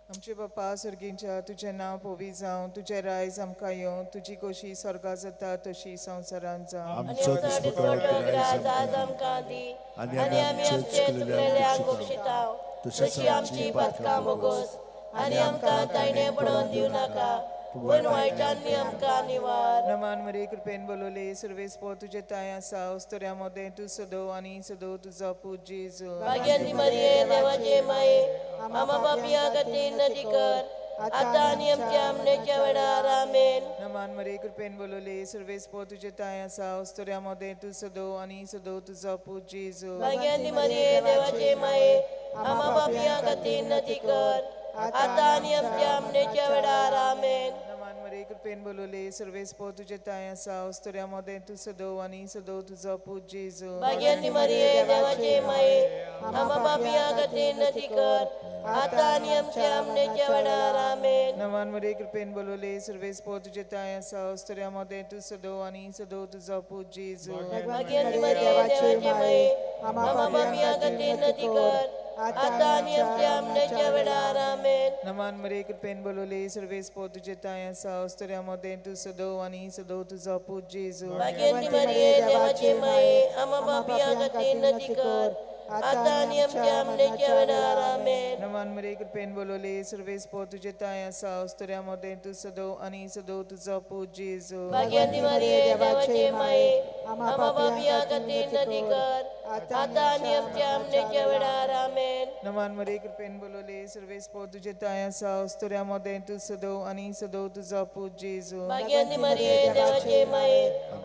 आमचे बापा सर्गींच्या, तुजें नांव पवित्र जावं, तुजें रायज आमकां येवं, तुजी खोशी स्वर्गा जाता तशी संवसारांत जावं. आमचो आमचो दिसपटो दिसपडो ग्रास ग्रास आज आमकां दी आनी आनी आमी आमचे चुकलेल्यांक बक्षिता तशी आमची पातकां बोगोस आनी आमकां तायणे पडोवन दिवं नाका, पूण वायटांनी आमकां निवार. नमान मरे कृपेन बोलवले, सर्वेस पो तुजे तांय आसा, अस्तुऱ्यां मदें तूं सदो आनी सदो तुजो पूत जेजू. भाग्यांनी मरिये देवाचे माये, आम्हा पापयां खातीर नदी कर, आतां आनी आमच्या आमनेच्या वेळार. आमेन. नमान मरे कृपेन बोलवले, सर्वेस पो तुजे तांय आसा, अस्तुऱ्यां मदें तूं सदो आनी सदो तुजो पूत जेजू. भाग्यांनी मरिये देवाचे माये, आम्हा पापयां खातीर नदी कर, आतां आनी आमच्या मरणाच्या वेळार. आमेन. नमान मरे कृपेन बोलवले सर्वेस्पो तुजे ताय आसा, अस्तुऱ्या मदें तूं सदो आनी सदो तुजो पूत जेजू. भाग्यांनी मरिये देवाचे माये, आमा पापयां खातीर नती कर, आतां आनी आमच्या मरणाच्या वेळार. आमेन. नमान मरे कृपेन बोलवले सर्वेस्पो तुजे ताय आसा, अस्तुऱ्या मदें तूं सदो आनी सदो तुजो पूत जेजू. भाग्यांनी मरिये देवाचे माये, आमा पापयां खातीर नती कर, आतां आनी आमच्या मरणाच्या वेळार. आमेन. नमान मरे कृपेन बोलवले सर्वेस्पो तुजे ताय आसा, अस्तुऱ्या मदें तूं सदो आनी सदो तुजो पूत जेजू. भाग्यांनी मरिये देवाचे माये, आमा पापयां खातीर नती कर, आतां आनी आमच्या मरणाच्या वेळार. आमेन. नमान मरे कृपेन बोलवले सर्वेस्पो तुजे ताय आसा, अस्तुऱ्या मदें तूं सदो आनी सदो तुजो पूत जेजू. भाग्यांनी मरिये देवाचे माये, आमा पापयां खातीर नती कर, आतां आनी आमच्या मरणाच्या वेळार. आमेन. नमान मरे कृपेन बोलवले सर्वेस्पो तुजे ताय आसा, अस्तुऱ्या मदें तूं सदो आनी सदो तुजो पूत जेजू. भाग्यांनी मरिये देवाचे माये,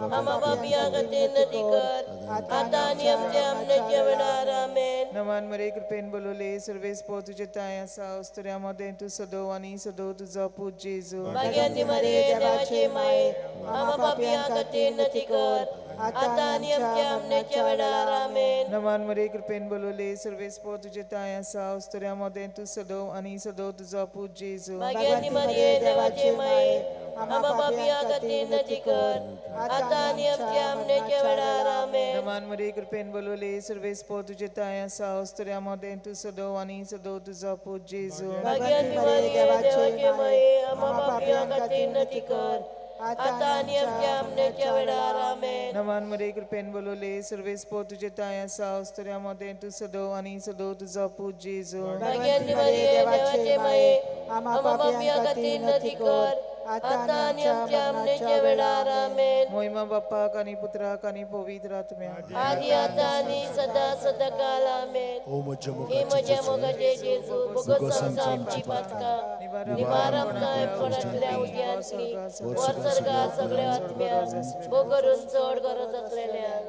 आमा पापयां खातीर नती कर, आतां आनी आमच्या मरणाच्या वेळार. आमेन. नमान मरे कृपेन बोलवले सर्वेस्पो तुजे ताय आसा, अस्तुऱ्या मदें तूं सदो आनी सदो तुजो पूत जेजू. भाग्यांनी मरिये देवाचे माये, आमा पापयां खातीर नती कर, आतां आनी आमच्या मरणाच्या वेळार. आमेन. नमान मरे कृपेन बोलवले सर्वेस्पो तुजे ताय आसा, अस्तुऱ्या मदें तूं सदो आनी सदो तुजो पूत जेजू. भाग्यांनी मरिये देवाचे माये, आमा पापयां खातीर नती कर, आतां आनी आमच्या मरणाच्या वेळार. आमेन. नमान मरे कृपेन बोलवले सर्वेस्पो तुजे ताय आसा, अस्तुऱ्या मदें तूं सदो आनी सदो तुजो पूत जेजू. भाग्यांनी मरिये देवाचे माये, आमा पापयां खातीर नती कर, आतां आनी आमच्या मरणाच्या वेळार. आमेन. नमान मरे कृपेन बोलवले सर्वेस्पो तुजे ताय आसा, अस्तुऱ्या मदें तूं सदो आनी सदो तुजो पूत जेजू. भाग्यांनी मरिये देवाचे माये, आमा पापयां खातीर नती कर, आतां आनी आमच्या मरणाच्या वेळार. आमेन. मोहिमा बाप्पाक आनी पुत्राक आनी पवित्र आत्म्याक. आदी आतां आनी सदा सदा काल. आमेन. ओ म्हज्या हे मोगाचे म्हज्या जेजू, मोगाचे जेजू, बोगस आमकां आमची पातकां निवार आमकां पडतल्या उद्यांतली वर्सर्गा सगळ्या आत्म्यांक बोगरून चड गरज आसलेल्यांक.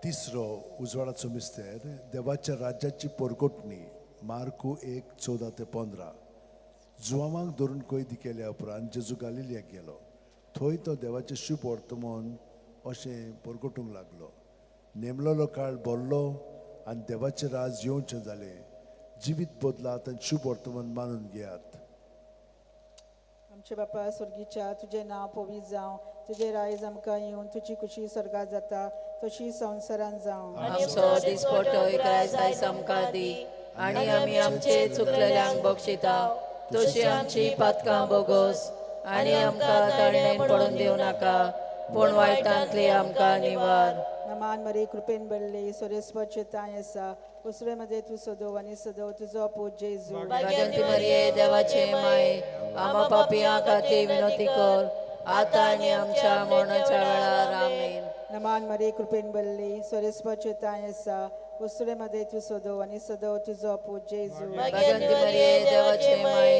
तिसरो उजवाडाचो मिस्तेर, देवाच्या राज्याची पोरकोटणी, मार्कू 1:14 ते 15. जुवांवांक धरून कैदी केल्या उपरांत जेजू गालिलियाक गेलो. थंय तो देवाचें शुभ वर्तमान अशें परगटूंक लागलो. नेमलेलो काळ भरलो आनी देवाचें राज येवचें जालें. जिवीत बदलात आनी शुभ वर्तमान मानून घेयात. आमचे बापा स्वर्गीच्या, तुजें नांव पवित्र जावं, तुजें रायज आमकां येवन, तुजी खुशी स्वर्गात जाता तशी संवसारान जावं. आमचो दिसपटो ग्रास आयज आमकां दी आनी आमी आमचे चुकलेल्यांक बक्षिता तशी आमची पातकां बोगोस आनी आमकां ताळणेन पडून दिवं नाका, पूण वायटांतली आमकां निवार. नमान मरे कृपेन भरले, सर्वेस्परचे ताय आसा, उसरे मध्ये तूं सदो आनी सदो तुजो पूत जेजू. भाग्यवंती मरिये देवाचे माये, आमा पापयां खातीर विनवती कर, आतां आनी आमच्या मरणाच्या वेळार. आमेन. नमान मरे कृपेन भरले, सर्वेस्परचे ताय आसा, उसरे मध्ये तूं सदो आनी सदो तुजो पूत जेजू. भाग्यवंती मरिये देवाचे माये,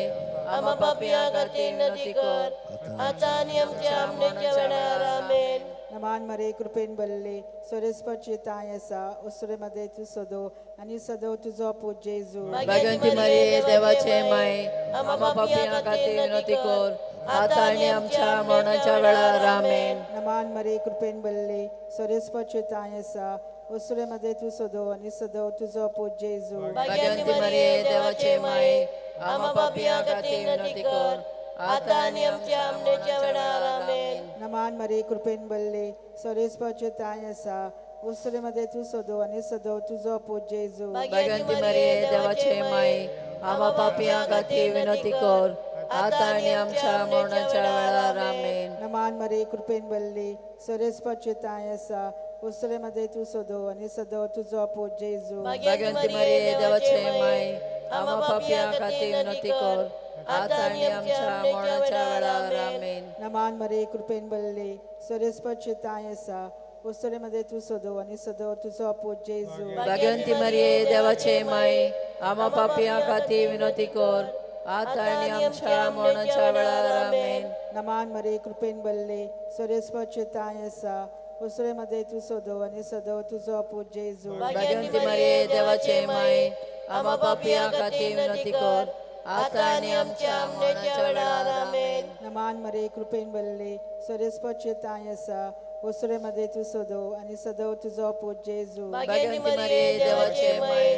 आमा पापयां खातीर विनवती कर, आतां आनी आमच्या मरणाच्या वेळार. आमेन. नमान मरे कृपेन भरले, सर्वेस्परचे ताय आसा, उसरे मध्ये तूं सदो आनी सदो तुजो पूत जेजू. भाग्यवंती मरिये देवाचे माये, आमा पापयां खातीर विनवती कर, आतां आनी आमच्या मरणाच्या वेळार. आमेन. नमान मरे कृपेन भरले, सर्वेस्परचे ताय आसा, उसरे मध्ये तूं सदो आनी सदो तुजो पूत जेजू. भाग्यवंती मरिये देवाचे माये, आमा पापयां खातीर विनवती कर, आतां आनी आमच्या मरणाच्या वेळार. आमेन. नमान मरे कृपेन भरले, सर्वेस्परचे ताय आसा, उसरे मध्ये तूं सदो आनी सदो तुजो पूत जेजू. भाग्यवंती मरिये देवाचे माये, आमा पापयां खातीर विनवती कर, आतां आनी आमच्या मरणाच्या वेळार. आमेन. नमान मरे कृपेन भरले, सर्वेस्परचे ताय आसा, उसरे मध्ये तूं सदो आनी सदो तुजो पूत जेजू. भाग्यवंती मरिये देवाचे माये, आमा पापयां खातीर विनवती कर, आतां आनी आमच्या मरणाच्या वेळार. आमेन. नमान मरे कृपेन भरले, सर्वेस्परचे ताय आसा, उसरे मध्ये तूं सदो आनी सदो तुजो पूत जेजू. भाग्यवंती मरिये देवाचे माये, आमा पापयां खातीर विनवती कर, आतां आनी आमच्या मरणाच्या वेळार. आमेन. नमान मरे कृपेन भरले, सर्वेस्परचे ताय आसा, उसरे मध्ये तूं सदो आनी सदो तुजो पूत जेजू. भाग्यवंती मरिये देवाचे माये, आमा पापयां खातीर विनवती कर, आतां आनी आमच्या मरणाच्या वेळार. आमेन. नमान मरे कृपेन भरले, सरेस्पचे ताय आसा, वसुरे मध्ये तूं सदो आनी सदव तुजो पूत जेजू. भाग्यवंती मरिये, देवाचे माये,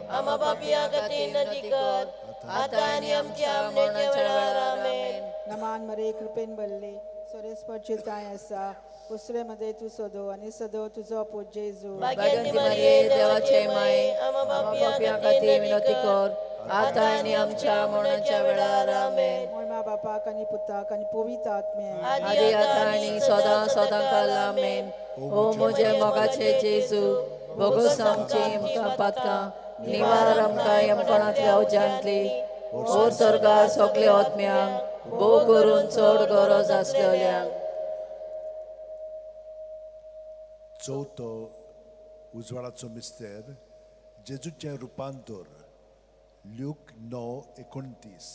आम्हा पापयां खातीर विनंती कर, आतां आनी आमच्या मरणाच्या वेळार. आमेन. नमान मरे कृपेन भरले, सरेस्पचे ताय आसा, वसुरे मध्ये तूं सदो आनी सदव तुजो पूत जेजू. भाग्यवंती मरिये, देवाचे माये, आम्हा पापयां खातीर विनंती कर, आतां आनी आमच्या मरणाच्या वेळार. आमेन. मोयमा बापाक आनी पुताक आनी पवित्र आत्म्याक. आदी आतां आनी सदां सदां काल. आमेन. ओ म्हजे मोगाचे जेजू, भोगोस आमची आमकां पातकां, निवार आमकां यमपणांतल्या उज्यांतली, ओर स्वर्गार सगळे आत्म्यांक, भोव करून चड गरज आसलेल्यांक. चवथो उजवाडाचो मिस्तेर, जेजूचें रुपांतर. ल्यूक 9:29.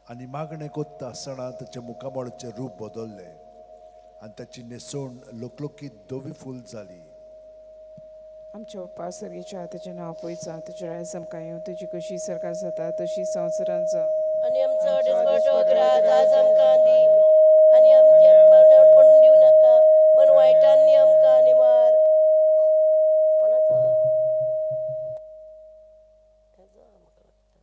आनी मागणें कोत्ता आसतना ताचें मुखामळाचें रूप बदल्लें आनी ताची न्हेसवण लोकलोकीत धवी फूल जाली. आमच्या बाप्पा सर्गीच्या, तुजें नांव पयस जावं, तुजें रायज आमकां येवं, तुजी कशी सरकार जाता तशी संवसारांत जावं. आनी आमचो दिसपटो ग्रास आज आमकां दी आनी आमचे मरणाक पडून दिवं नाका, पण वायटांनी आमकां निवार. कोणाचो हेजो आमकां लागता.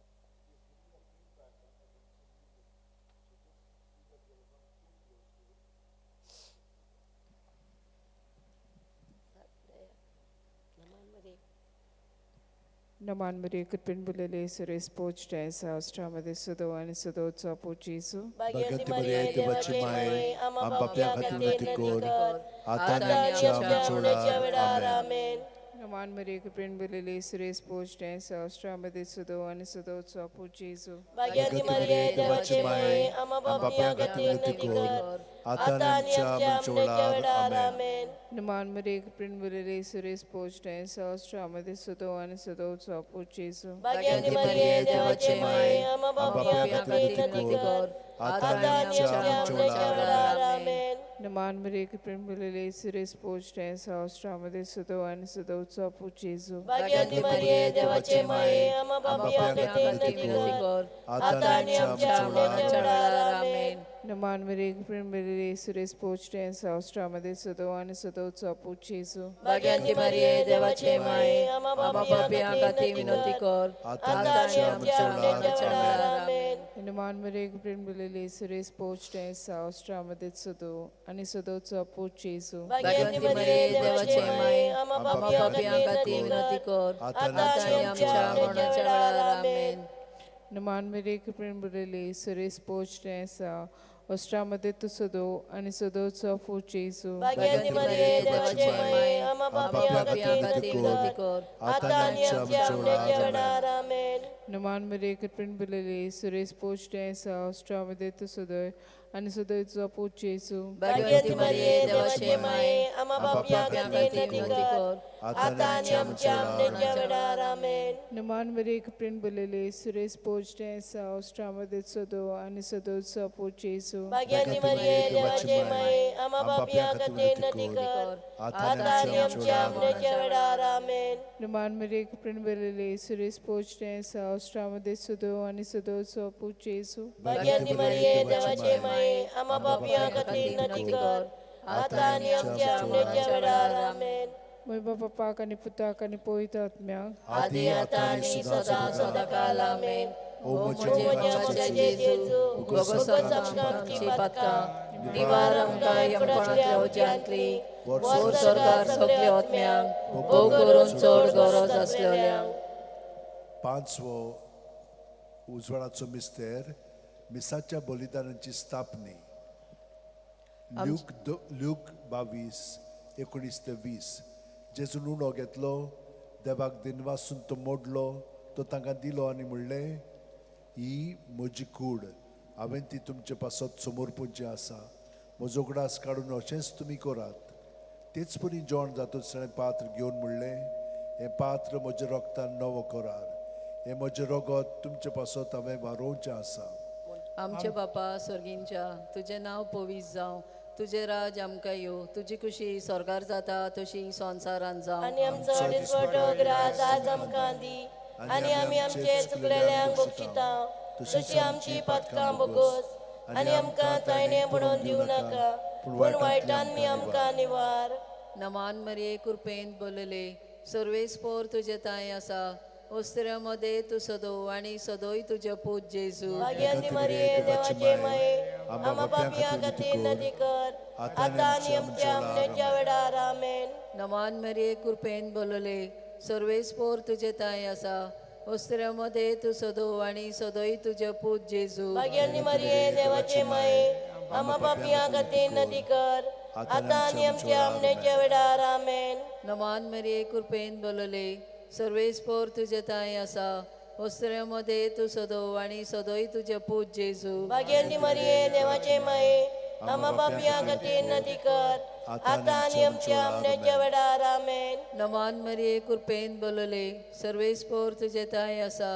नमान मरिये कृपेन भरलेले, सुरेश पोच आसा, ऑस्ट्रामध्ये सदो आनी सदोचो पूत जेजू. भाग्यवंती मरिये, देवाची माये, आम्हा पापयां खातीर विनंती विनंती कर, कर, आतां आतां आनी आनी आमच्या आमच्या मरणाच्या मरणाच्या वेळार. वेळार. आमेन. नमान मरिये कृपेन भरलेले, सुरेश पोच आसा, ऑस्ट्रामध्ये सदो आनी सदोचो पूत जेजू. भाग्यवंती मरिये, देवाची माये, आम्हा पापयां खातीर विनंती कर, आतां आतां आनी आनी आमच्या आमच्या मरणाच्या मरणाच्या वेळार. वेळार. आमेन. आमेन. नमान मरिये कृपेन भरलेले, सुरेश पोच आसा, ऑस्ट्रामध्ये सदो आनी सदोचो पूत जेजू. भाग्यवंती मरिये, देवाची माये, आम्हा पापयां खातीर विनंती कर, आतां आतां आनी आनी आमच्या आमच्या मरणाच्या मरणाच्या वेळार. वेळार. आमेन. नमान मरिये कृपेन भरलेले, सुरेश पोच आसा, ऑस्ट्रामध्ये सदो आनी सदोचो पूत जेजू. भाग्यवंती मरिये, देवाचे माये, आम्हा पापयां खातीर विनंती कर, आतां आतां आनी आनी आमच्या आमच्या मरणाच्या मरणाच्या वेळार. वेळार. आमेन. नमान मरिये कृपेन भरलेले, सुरेश पोच आसा, ऑस्ट्रामध्ये सदो आनी सदोचो पूत जेजू. भाग्यवंती मरिये, देवाचे माये, आम्हा आम्हा पापयां पापयां खातीर खातीर विनंती विनंती कर, आतां आतां आनी आनी आमच्या आमच्या मरणाच्या मरणाच्या वेळार. वेळार. आमेन. नमान मरिये कृपेन भरलेले, सुरेश पोच आसा, ऑस्ट्रामध्ये सदो आनी सदोचो पूत जेजू. भाग्यवंती मरिये, देवाचे माये, आम्हा आम्हा पापयां पापयां खातीर खातीर विनंती विनंती कर, कर, आतां आतां आतां आनी आनी आमच्या आमच्या मरणाच्या मरणाच्या वेळार. वेळार. आमेन. आमेन. नमान मरिये कृपेन भरलेले, सुरेश पोच आसा, ऑस्ट्रामध्ये तूं सदो आनी सदोचो पूत जेजू. भाग्यवंती मरिये, देवाचे माये, आम्हा पापयां पापयां खातीर खातीर विनंती विनंती कर, कर, आतां आतां आनी आनी आमच्या आमच्या मरणाच्या मरणाच्या वेळार. आमेन. नमान मरिये कृपेन भरलेले, सुरेश पोच आसा, ऑस्ट्रामध्ये तूं सदोय आनी सदोयचो पूत जेजू. भाग्यवंती मरिये, देवाचे माये, आम्हा आम्हा पापयां पापयां खातीर खातीर विनंती विनंती कर, कर, आतां आतां आनी आनी आमच्या आमच्या मरणाच्या मरणाच्या वेळार. आमेन. नमान मरिये कृपेन भरलेले, सुरेश पोच आसा, ऑस्ट्रामध्ये सदो आनी सदोचो पूत जेजू. भाग्यवंती मरिये, देवाचे माये, आम्हा पापयां खातीर विनंती कर, आतां आतां आनी आनी आमच्या आमच्या मरणाच्या मरणाच्या वेळार. आमेन. नमान मरिये कृपेन भरलेले, सुरेश पोच आसा, ऑस्ट्रामध्ये सदो आनी सदोचो पूत जेजू. भाग्यवंती मरिये, देवाचे माये, आम्हा पापयां खातीर विनंती कर, आतां आनी आमच्या मरणाच्या वेळार. आमेन. मोय बापाक आनी पुताक आनी पवित्र आत्म्याक. आदी आतां आनी सदां सदां काल. आमेन. ओ ओ म्हज्या म्हज्या मोगाचे मोगाचे जेजू, जेजू, उगोस भोगोस आमकां आमकां आमची आमची पातकां, निवार आमकां यमपणांतल्या उज्यांतली, वोर स्वर्गार सगळे आत्म्यांक, भोव करून चड गरज आसलेल्यांक. पांचवो उजवाडाचो मिस्तेर, मिसाच्या बलिदानाची स्थापनी. ल्यूक 22:19 ते 20. जेजून उणो घेतलो, देवाक दिनवासून तो मोडलो, तो तांकां दिलो आनी म्हणलें, ही म्हजी कूड, हांवें ती तुमचे पासत समर्पूंची आसा. म्हजो उगडास काडून अशेंच तुमी करात. तेच परी जेवण जातूच ताणें पात्र घेवन म्हणलें, हें पात्र म्हज्या रोगतान नवो करार, हें म्हजें रगत तुमचे पासत हांवें वारोवचें आसा. आमचे बापा सर्गींच्या, तुजें नांव पवीस जावं, तुजें राज आमकां येवं, तुजी खुशी स्वर्गार जाता तशी संवसारांत जावं. आनी आमचो दिसवटो ग्रास आज आमकां दी आनी आमी आमचे चुकलेल्यांक बक्षिता, तशी आमची पातकां बोगस आनी आमकां तायणे पडोवन दिवं नाका, पूण वायटान मी आमकां निवार. नमान मरिये कृपेन बोलले, सर्वेस्पोर तुजे तांय आसा, ओस्त्र्या मदें तूं सदो आनी सदोय तुजे पूत जेजू. भाग्यांती मरिये देवाचे माये, आम्हा पापयां खातीर नदी कर, आतां आनी आमच्या मरणाच्या वेळार. आमेन. नमान मरिये कृपेन बोलले, सर्वेस्पोर तुजे तांय आसा, ओस्त्र्या मदें तूं सदो आनी सदोय तुजे पूत जेजू. भाग्यांती मरिये देवाचे माये, आम्हा पापयां खातीर नदी कर, आतां आनी आमच्या मरणाच्या वेळार. आमेन. नमान मरिये कृपेन बोलले, सर्वेस्पोर तुजे तांय आसा, ओस्त्र्या मदें तूं सदो आनी सदोय तुजे पूत जेजू. भाग्यांती मरिये देवाचे माये, आम्हा पापयां खातीर नदी कर, आतां आनी आमच्या मरणाच्या वेळार. आमेन. नमान मरिये कृपेन बोलले, सर्वेस्पोर तुजे तांय आसा,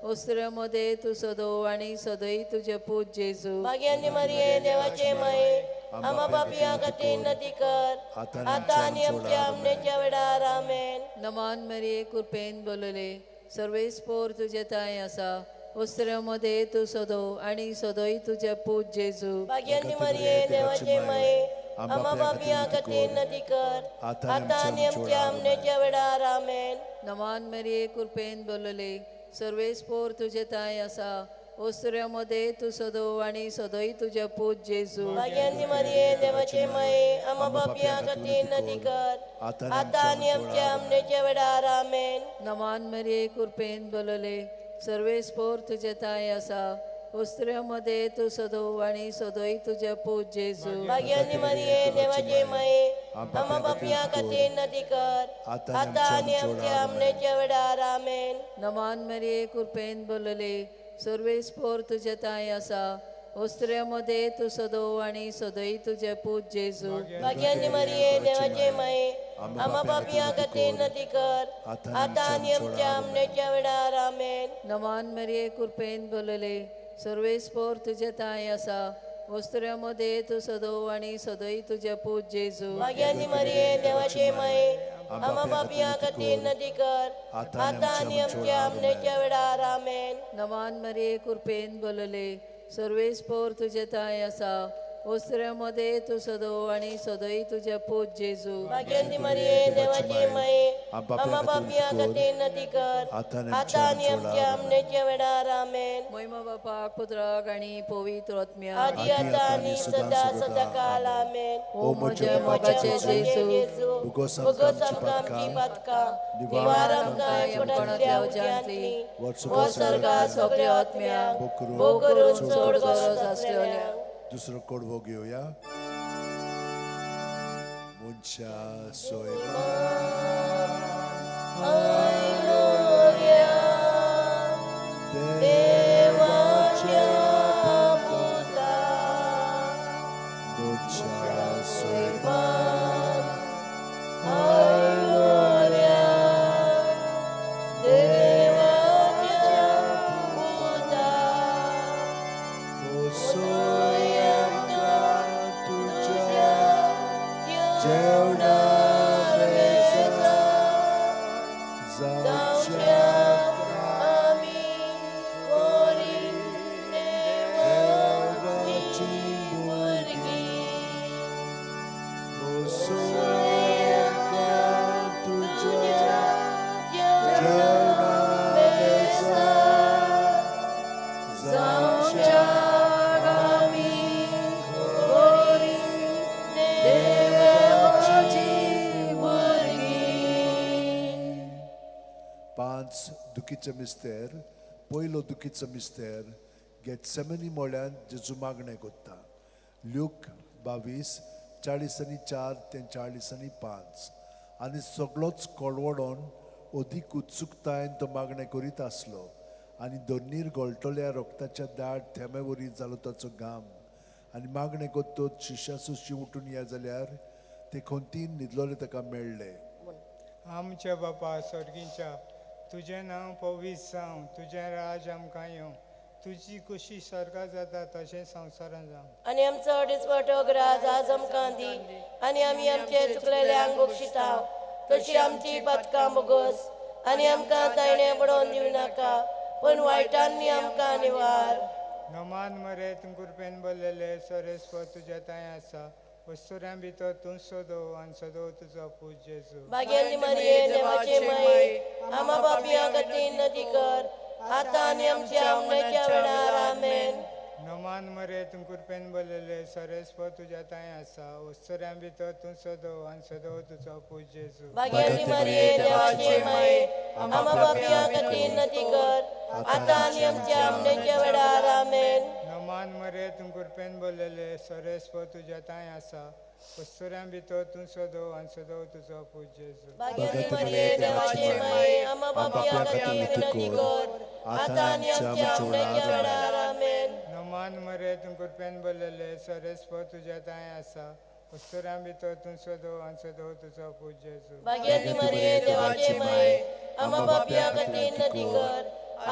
ओस्त्र्या मदें तूं सदो आनी सदोय तुजे पूत जेजू. भाग्यांती मरिये देवाचे माये, आम्हा पापयां खातीर नदी कर, आतां आनी आमच्या मरणाच्या वेळार. आमेन. नमान मरिये कृपेन बोलले, सर्वेस्पोर तुजे तांय आसा, ओस्त्र्या मदें तूं सदो आनी सदोय तुजे पूत जेजू. भाग्यांती मरिये देवाचे माये, आम्हा पापयां खातीर नदी कर, आतां आनी आमच्या मरणाच्या वेळार. आमेन. नमान मरिये कृपेन बोलले, सर्वेस्पोर तुजे तांय आसा, ओस्त्र्या मदें तूं सदो आनी सदोय तुजे पूत जेजू. भाग्यांती मरिये देवाचे माये, आम्हा पापयां खातीर नदी कर, आतां आनी आमच्या मरणाच्या वेळार. आमेन. नमान मरिये कृपेन बोलले, सर्वेस्पोर तुजे तांय आसा, ओस्त्र्या मदें तूं सदो आनी सदोय तुजे पूत जेजू. भाग्यांती मरिये देवाचे माये, आम्हा पापयां खातीर नदी कर, आतां आनी आमच्या मरणाच्या वेळार. आमेन. नमान मरिये कृपेन बोलले, सर्वेस्पोर तुजे तांय आसा, ओस्त्र्या मदें तूं सदो आनी सदोय तुजे पूत जेजू. भाग्यांती मरिये देवाचे माये, आम्हा पापयां खातीर नदी कर, आतां आनी आमच्या मरणाच्या वेळार. आमेन. नमान मरिये कृपेन बोलले, सर्वेस्पोर तुजे तांय आसा, ओस्त्र्या मदें तूं सदो आनी सदोय तुजे पूत जेजू. भाग्यांती मरिये देवाचे माये, आम्हा पापयां खातीर नदी कर, आतां आनी आमच्या मरणाच्या वेळार. आमेन. नमान मरिये कृपेन बोलले, सर्वेस्पोर तुजे तांय आसा, ओस्त्र्या मदें तूं सदो आनी सदोय तुजे पूत जेजू. भाग्यांती मरिये देवाचे माये, आम्हा पापयां खातीर नदी कर, आतां आनी आमच्या मरणाच्या वेळार. आमेन. मोहिमा बापाक पुत्राक आनी पवित्र आत्म्याक, आदी आतां आनी सदा सदा काल. आमेन. ओ म्हज्या मोगाचे जेजू, भुगोस भोगोस आमकां आमची पातकां, निवार आमकां एकवटांतल्या उज्यांतली, वो सर्गा सगळ्या आत्म्यांक, भोव करून चड गरज आसलेल्या. दुसरो कडवो घेवया. मनशा सोयमा देवाच्या पुता, मनशा सोयमा देवाच्या पुता, तुझ्या जेवणा जावच्या आमी कोरी देवाची भुरगीं. तुझ्या जावच्या आमी कोरी देवाची भुरगीं. पांच दुखीचो मिस्तेर. पयलो दुखीचो मिस्तेर, गेटसेमनी मोळ्यान जेजू मागणें कोत्ता. ल्यूक 22 44 ते 45. आनी सगळोच कोळवडोन अदीक उत्सुकतायेन तो मागणें करीत आसलो आनी दोनीर गळटल्या रोगताच्या दाट थेंब्या वरी जालो ताचो घाम. आनी मागणें कोत्तोच शिश्या सुशी उठून या जाल्यार ते खंतीन न्हिदलोले ताका मेळ्ळे. आमच्या बापा सर्गीच्या, तुजें नांव पवित्र जावं, तुजें राज आमकां येवं, तुजी कशी स्वर्गात जाता तशें संवसारांत जावं. आनी आमचो दिसवटो ग्रास आज आमकां दी, आनी आमी आमचे चुकलेल्यांक बक्षिता तशी आमची पातकां बोगस, आनी आमकां तायणे पडोवन दिवं नाका, पूण वायटांनी आमकां निवार. नमान मरे तूं कृपेन भरलेले, सरेस्पर तुज्या तांय आसा, वस्तुऱ्यां भितर तूं सदो आनी सदो तुजो पूत जेजू. भाग्यांनी मरिये देवाचे माये, आमा पापयां खातीर नदी कर, आतां आनी आमच्या मरणाच्या वेळार. आमेन. नमान मरे तूं कृपेन भरलेले, सरेस्पर तुज्या तांय आसा, वस्तुऱ्यां भितर तूं सदो आनी सदो तुजो पूत जेजू. भाग्यांनी मरिये देवाचे माये, आमा पापयां खातीर नदी कर, आतां आनी आमच्या मरणाच्या वेळार. आमेन. नमान मरे तूं कृपेन भरलेले, सरेस्पर तुज्या तांय आसा, वस्तुऱ्यां भितर तूं सदो आनी सदो तुजो पूत जेजू. भाग्यांनी मरिये देवाचे माये, आमा पापयां खातीर विनंती कर, आतां आनी आमच्या मरणाच्या वेळार. आमेन. नमान मरे तूं कृपेन भरलेले, सरेस्पर तुज्या तांय आसा, वस्तुऱ्यां भितर तूं सदो आनी सदो तुजो पूत जेजू. भाग्यांनी मरिये देवाचे माये, आमा पापयां खातीर विनंती कर,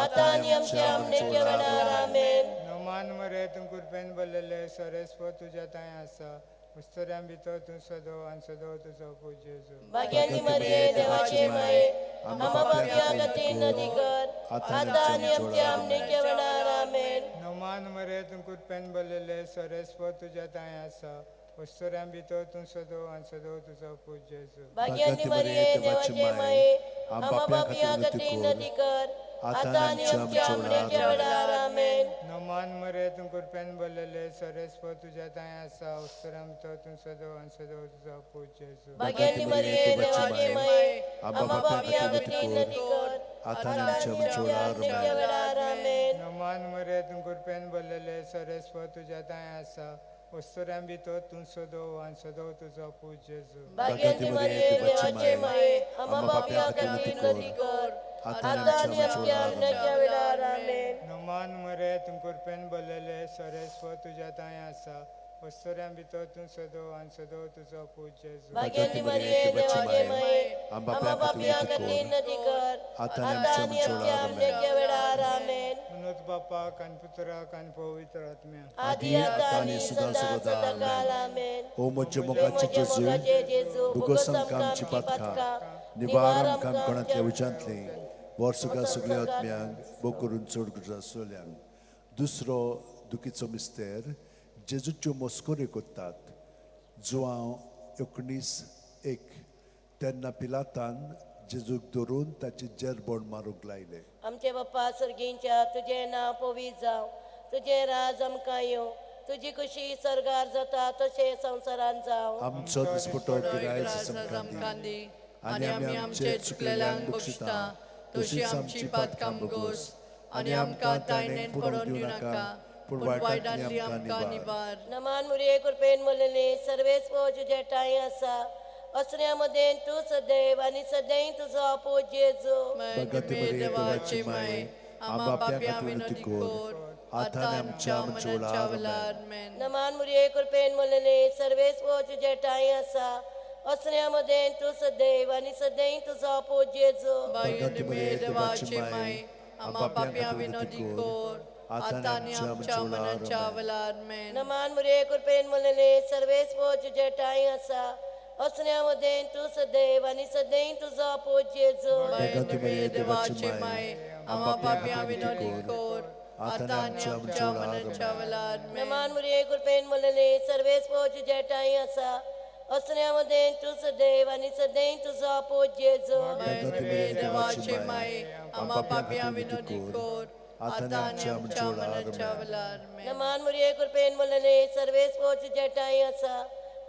आतां आनी आमच्या मरणाच्या वेळार. आमेन. नमान मरे तूं कृपेन भरलेले, सरेस्पर तुज्या तांय आसा, वस्तुऱ्यां भितर तूं सदो आनी सदो तुजो पूत जेजू. भाग्यांनी मरिये देवाचे माये, आमा पापयां खातीर विनंती कर, आतां आनी आमच्या मरणाच्या वेळार. आमेन. नमान मरे तूं कृपेन भरलेले, सरेस्पर तुज्या तांय आसा, वस्तुऱ्यां भितर तूं सदो आनी सदो तुजो पूत जेजू. भाग्यांनी मरिये देवाचे माये, आमा पापयां खातीर विनंती कर, आतां आनी आमच्या मरणाच्या वेळार. आमेन. नमान मरे तूं कृपेन भरलेले, सरेस्पर तुज्या तांय आसा, वस्तुऱ्यां भितर तूं सदो आनी सदो तुजो पूत जेजू. भाग्यांनी मरिये देवाचे माये, आमा पापयां खातीर विनंती कर, आतां आनी आमच्या मरणाच्या वेळार. आमेन. नमान मरे तूं कृपेन भरलेले, सरेस्पर तुज्या तांय आसा, वस्तुऱ्यां भितर तूं सदो आनी सदो तुजो पूत जेजू. भाग्यांनी मरिये देवाचे माये, आमा पापयां खातीर विनंती कर, आतां आनी आमच्या मरणाच्या वेळार. आमेन. नमान मरे तूं कृपेन भरलेले, सरेस्पर तुज्या तांय आसा, वस्तुऱ्यां भितर तूं सदो आनी सदो तुजो पूत जेजू. भाग्यांनी मरिये देवाचे माये, आमा पापयां खातीर विनंती कर, आतां आनी आमच्या मरणाच्या वेळार. आमेन. म्हणून बापाक आनी पुत्राक आनी पवित्र आत्म्याक. आदी आतां आनी सदां सदांकाळ. आमेन. ओ म्हज्या मोगाचे जेजू, भुगोस आमकां आमची पातकां, निवार आमकां कोणांतल्या उज्यांतली, वर्सुका सगल्या आत्म्यांक भोग करून चड गरज आसलेल्यांक. दुसरो दुखीचो मिस्तेर, जेजूच्यो मस्कऱ्यो करतात. जुआंव 19:1. तेन्ना पिलातान जेजूक धरून ताची जेरबोण मारूंक लायलें. आमचे बाप्पा सर्गींच्या, तुजें नांव पवित्र जावं, तुजें राज आमकां येवं, तुजी खुशी सर्गार जाता तशें संवसारान जावं. आमचो दिसपटो गिरायच आमकां दी, आनी आमी आमचे चुकलेल्यांक बक्षिता, तशी आमची पातकां भोगोस, आनी आमकां तायणेन पडोवन दिवं नाका, पूण वायटांतली आमकां निवार. नमान मुरये कृपेन मोलेले, सर्वेस तुझ्या ठांय आसा, असऱ्या मदें तूं सदैव आनी सदैव तुजो पूत जेजू. भगती मरिये देवाची माये, आमच्या पाप्यां विनंती कर, आतां आनी आमच्या मरणाच्या वेळार. आमेन. नमान मुरये कृपेन मोलेले, सर्वेस तुझ्या ठांय आसा, असऱ्या मदें तूं सदैव आनी सदैव तुजो पूत जेजू. भगती मरिये देवाची माये, आमच्या पाप्यां विनंती कर, आतां आनी आमच्या मरणाच्या वेळार. आमेन. नमान मुरये कृपेन मोलेले, सर्वेस तुझ्या ठांय आसा, असऱ्या मदें तूं सदैव आनी सदैव तुजो पूत जेजू. भगती मरिये देवाची माये, आमच्या पाप्यां विनंती कर, आतां आनी आमच्या मरणाच्या वेळार. आमेन. नमान मुरये कृपेन मोलेले, सर्वेस तुझ्या ठांय आसा, असऱ्या मदें तूं सदैव आनी सदैव तुजो पूत जेजू. भगती मरिये देवाची माये, आमच्या पाप्यां विनंती कर, आतां आनी आमच्या मरणाच्या वेळार. आमेन. नमान मुरये कृपेन मोलेले, सर्वेस तुझ्या ठांय आसा,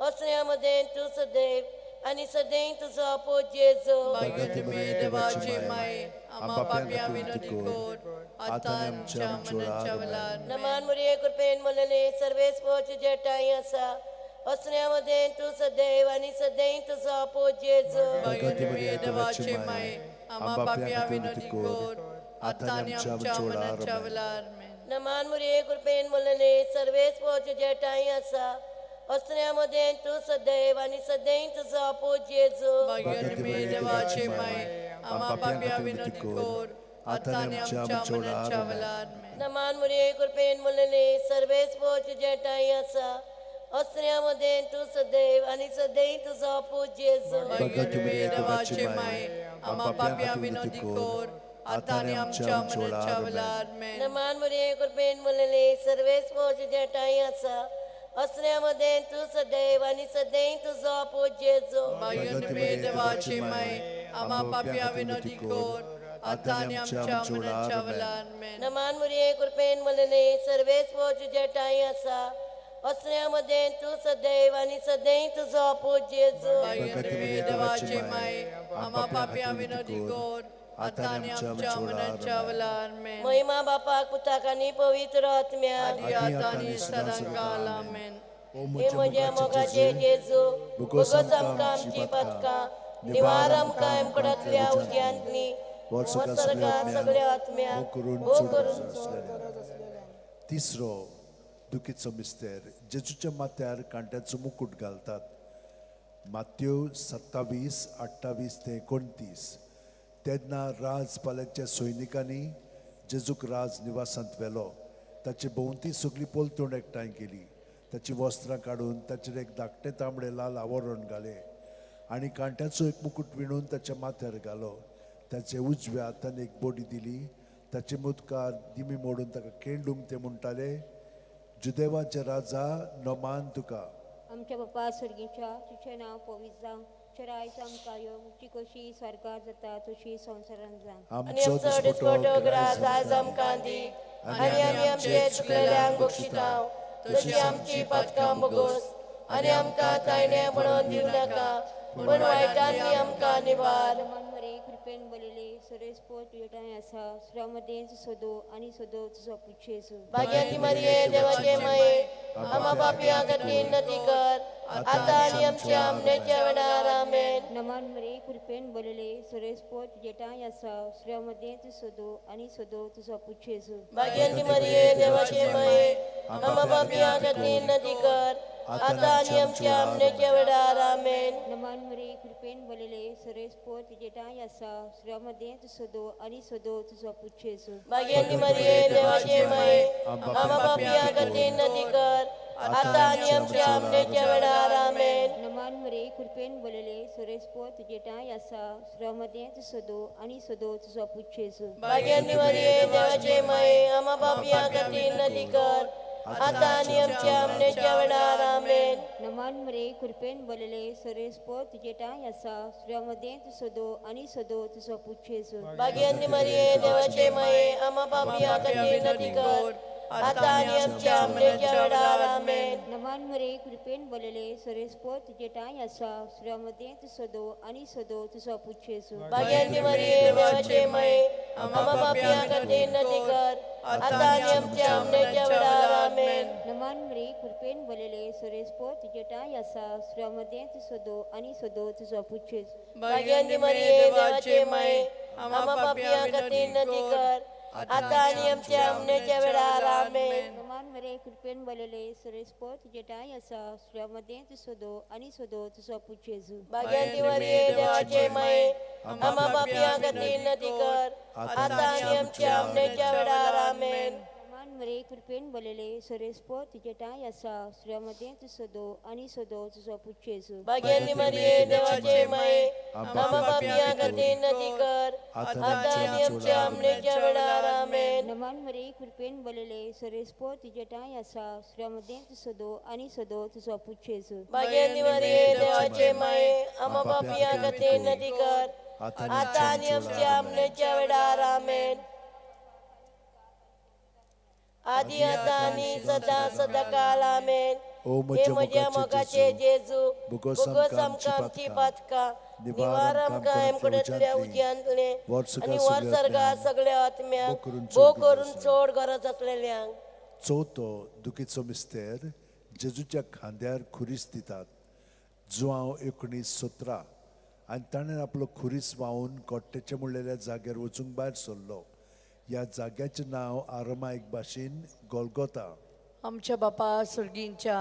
असऱ्या मदें तूं सदैव आनी सदैव तुजो पूत जेजू. भगती मरिये देवाची माये, आमच्या पाप्यां विनंती कर, आतां आनी आमच्या मरणाच्या वेळार. आमेन. नमान मुरये कृपेन मोलेले, सर्वेस तुझ्या ठांय आसा, असऱ्या मदें तूं सदैव आनी सदैव तुजो पूत जेजू. भगती मरिये देवाची माये, आमच्या पाप्यां विनंती कर, आतां आनी आमच्या मरणाच्या वेळार. आमेन. नमान मुरये कृपेन मोलेले, सर्वेस तुझ्या ठांय आसा, असऱ्या मदें तूं सदैव आनी सदैव तुजो पूत जेजू. भगती मरिये देवाची माये, आमच्या पाप्यां विनंती कर, आतां आनी आमच्या मरणाच्या वेळार. आमेन. नमान मुरये कृपेन मोलेले, सर्वेस तुझ्या ठांय आसा, असऱ्या मदें तूं सदैव आनी सदैव तुजो पूत जेजू. भगती मरिये देवाची माये, आमच्या पाप्यां विनंती कर, आतां आनी आमच्या मरणाच्या वेळार आमेन. नमान मुरे कृपेन बोलले सर्वेच पोच जेठाई आसा असण्या मदें तूं सदैव आनी सदैव तुजो पूत जेजू. भाग्यवती मरिये देवाची माय, आम्हा पापया विनोदी कोर, आतां आनी आमच्या मरणाच्या वेळार आमेन. नमान मुरे कृपेन बोलले सर्वेच पोच जेठाई आसा असण्या मदें तूं सदैव आनी सदैव तुजो पूत जेजू. भाग्यवती मरिये देवाची माय, आम्हा पापया विनोदी कोर, आतां आनी आमच्या मरणाच्या वेळार आमेन. महिमा बापाक पुताक आनी पवित्र आत्म्याक. आदी आतां आनी सदांकाळ आमेन. ओ हे म्हज्या मोगाचे जेजू, बोगस आमकां आमची पातकां, निवार आमकां एमकडांतल्या उज्यांतली, वर्सर्गा सगळ्या आत्म्याक हो हो करून करून चड चड गरज आसलेल्या. तिसरो दुखीचो मिस्तेर, जेजूच्या माथ्यार कांट्याचो मुकूट घालतात. मात्यो 27:28 ते 29. तेन्ना राजपाल्याच्या सैनिकांनी जेजूक राज निवासांत व्हेलो. ताचे भोंवती सगळी पलतूण एकठांय केली. ताची वस्त्रां काडून ताचेर एक धाकटें तांबडें लाल आवरण घालें आनी कांट्याचो एक मुकूट विणून ताच्या माथ्यार घालो. ताचे उजव्या हातान एक बोडी दिली. ताचे मुदकार दिमी मोडून ताका केंडूंक ते म्हणटाले, जुदेवाचे राजा नमान तुका. आमच्या बापा सर्गीच्या, तुजें नांव पवित्र जावं, तुजें रायज आमकां येवं, तुजी कशी स्वर्गार जाता तशी संवसारांत जावं. आनी आमचो आमचो दिसपटो ग्रास आज आमकां दी आनी आमी आमचे चुकलेल्यांक बक्षिताव तशी आमची पातकां बोगोस आनी आमकां तायणे म्हणून दिवं नाका पूण वायटांनी आमकां निवार. नमान मरे कृपेन बरयले सुरेश पोट तुजे ठांय आसा, सुरामध्ये सदो आनी सदो तुजो पूत जेजू. भाग्याची मरिये देवाचे माये, आमा पापया खातीर नती कर आतां आनी आमच्या आमनेच्या वेळार आमेन. नमान मरे कृपेन बरयले सुरेश पोट तुजे ठांय आसा, सुरामध्ये सदो आनी सदो तुजो पूत जेजू. भाग्याची मरिये देवाचे माये, आमा पापया खातीर नती कर आतां आनी आमच्या आमनेच्या वेळार आमेन. नमान मरे कृपेन बरयले सुरेश पोट तुजे ठांय आसा, सुरामध्ये सदो आनी सदो तुजो पूत जेजू. भाग्याची मरिये देवाचे माये, आमा पापया खातीर नती कर आतां आनी आमच्या आमनेच्या वेळार आमेन. नमान मरे कृपेन बरयले सुरेश पोट तुजे ठांय आसा, सुरामध्ये सदो आनी सदो तुजो पूत जेजू. भाग्याची मरिये देवाचे माये, आमा पापया खातीर नती कर आतां आनी आमच्या आमनेच्या वेळार आमेन. नमान मरे कृपेन बरयले सुरेश पोट तुजे ठांय आसा, सुरामध्ये सदो आनी सदो तुजो पूत जेजू. भाग्याची मरिये देवाचे माये, आमा पापया खातीर नती कर आतां आनी आमच्या आमनेच्या वेळार आमेन. नमान मरे कृपेन बरयले सुरेश पोट तुजे ठांय आसा, सुरामध्ये सदो आनी सदो तुजो पूत जेजू. भाग्याची मरिये देवाचे माये, आमा पापया खातीर नती कर आतां आनी आमच्या आमनेच्या वेळार आमेन. नमान मरे कृपेन बरयले सुरेश पोट तुजे ठांय आसा, सुरामध्ये सदो आनी सदो तुजो पूत जेजू. भाग्याची मरिये देवाचे माये, आमा पापया खातीर नती कर आतां आनी आमच्या आमनेच्या वेळार आमेन. नमान मरे कृपेन बरयले सुरेश पोट तुजे ठांय आसा, सुरामध्ये सदो आनी सदो तुजो पूत जेजू. भाग्याची मरिये देवाचे माये, आमा पापया खातीर नती कर आतां आनी आमच्या आमनेच्या वेळार आमेन. नमान मरे कृपेन बरयले सुरेश पोट तुजे ठांय आसा, सुरामध्ये सदो आनी सदो तुजो पूत जेजू. भाग्याची मरिये देवाचे माये, आमा पापया खातीर नती कर आतां आनी आमच्या आमनेच्या वेळार आमेन. नमान मरे कृपेन बरयले सुरेश पोट तुजे ठांय आसा, सुरामध्ये सदो आनी सदो तुजो पूत जेजू. भाग्याची मरिये देवाचे माये, आमा पापया खातीर नती कर आतां आनी आमच्या आमनेच्या वेळार आमेन. आदी आतां आनी सदां सदांकाळ आमेन. ओ हे म्हज्या मोगाचे जेजू, बोगस बोगस आमकां आमची पातकां, निवार आमकां एमकडेंतल्या उज्यांतलें आनी वर्सर्गा सगळ्या आत्म्यांक भो करून चड गरज आसलेल्यांक. चवथो दुखीचो मिस्तेर, जेजूच्या खांद्यार खुरीस दितात. जुआंव 19:17. आनी ताणें आपलो खुरीस व्हांवून कोट्टेचे म्हणलेल्या जाग्यार वचूंक भायर सरलो. ह्या जाग्याचें नांव आरमायक भाशेन गोलगोता. आमच्या बापा सर्गींच्या,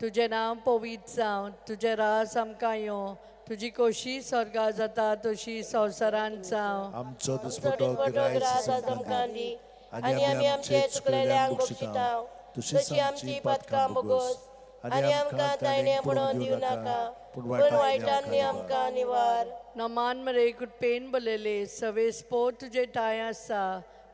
तुजें नांव पवित्र जावं, तुजें राज आमकां येवं, तुजी कोशी स्वर्गार जाता तशी संवसारांत जावं. आमचो आमचो दिसपटो दिसपटो ग्रास आज आमकां दी आनी आमी आमचे चुकलेल्यांक बक्षिताव तशी आमची पातकां बोगोस आनी आमकां ताणें पडोवन दिवं नाका, पूण वायटांनी आमकां निवार. नमान मरे कृपेन बलेले सवेस पोत तुजे ठांय आसा,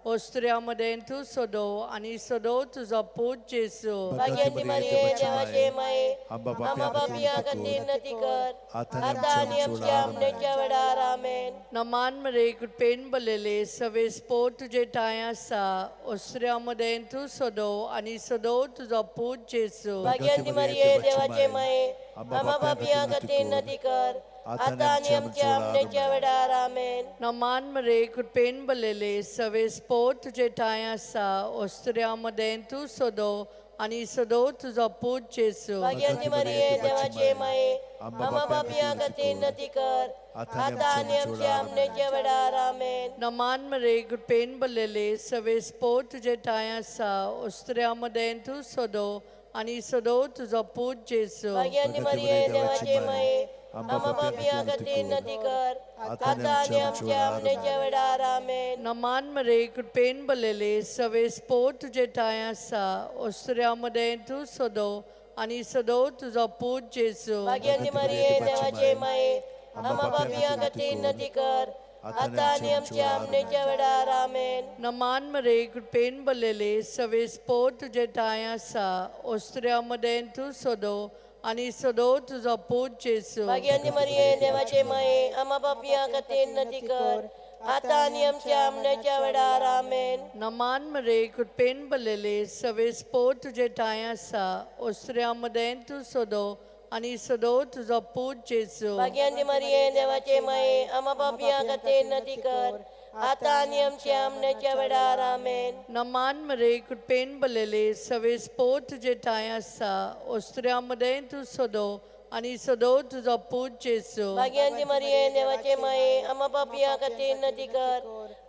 ओस्त्र्या मदें तूं सदो आनी सदो तुजो पूत जेजू. भाग्यवंती मरिये, देवाचे माये, आम्हा पापयां खातीर नती कर, आतां आनी आमच्या मरणाच्या वेळार. आमेन. नमान मरे कृपेन बलेले सवेस पोत तुजे ठांय आसा, ओस्त्र्या मदें तूं सदो आनी सदो तुजो पूत जेजू. भाग्यवंती मरिये, देवाचे माये, आम्हा पापयां खातीर नती कर, आतां आनी आमच्या मरणाच्या वेळार. आमेन. नमान मरे कृपेन बलेले सवेस पोत तुजे ठांय आसा, ओस्त्र्या मदें तूं सदो आनी सदो तुजो पूत जेजू. भाग्यवंती मरिये, देवाचे माये, आम्हा पापयां खातीर नती कर, आतां आनी आमच्या मरणाच्या वेळार. आमेन. नमान मरे कृपेन बलेले सवेस पोत तुजे ठांय आसा, ओस्त्र्या मदें तूं सदो आनी सदो तुजो पूत जेजू. भाग्यवंती मरिये, देवाचे माये, आम्हा पापयां खातीर नती कर, आतां आनी आमच्या मरणाच्या वेळार. आमेन. नमान मरे कृपेन बलेले सवेस पोत तुजे ठांय आसा, ओस्त्र्या मदें तूं सदो आनी सदो तुजो पूत जेजू. भाग्यवंती मरिये, देवाचे माये, आम्हा पापयां खातीर नती कर, आतां आनी आमच्या मरणाच्या वेळार. आमेन. नमान मरे कृपेन बलेले सवेस पोत तुजे ठांय आसा, ओस्त्र्या मदें तूं सदो आनी सदो तुजो पूत जेजू. भाग्यवंती मरिये, देवाचे माये, आम्हा पापयां खातीर नती कर, आतां आनी आमच्या मरणाच्या वेळार. आमेन. नमान मरे कृपेन बलेले सवेस पोत तुजे ठांय आसा, ओस्त्र्या मदें तूं सदो आनी सदो तुजो पूत जेजू. भाग्यवंती मरिये, देवाचे माये, आम्हा पापयां खातीर नती कर, आतां आनी आमच्या मरणाच्या वेळार. आमेन. नमान मरे कृपेन बलेले सवेस पोत तुजे ठांय आसा, ओस्त्र्या मदें तूं सदो आनी सदो तुजो पूत जेजू. भाग्यवंती मरिये, देवाचे माये, आम्हा पापयां खातीर नती कर,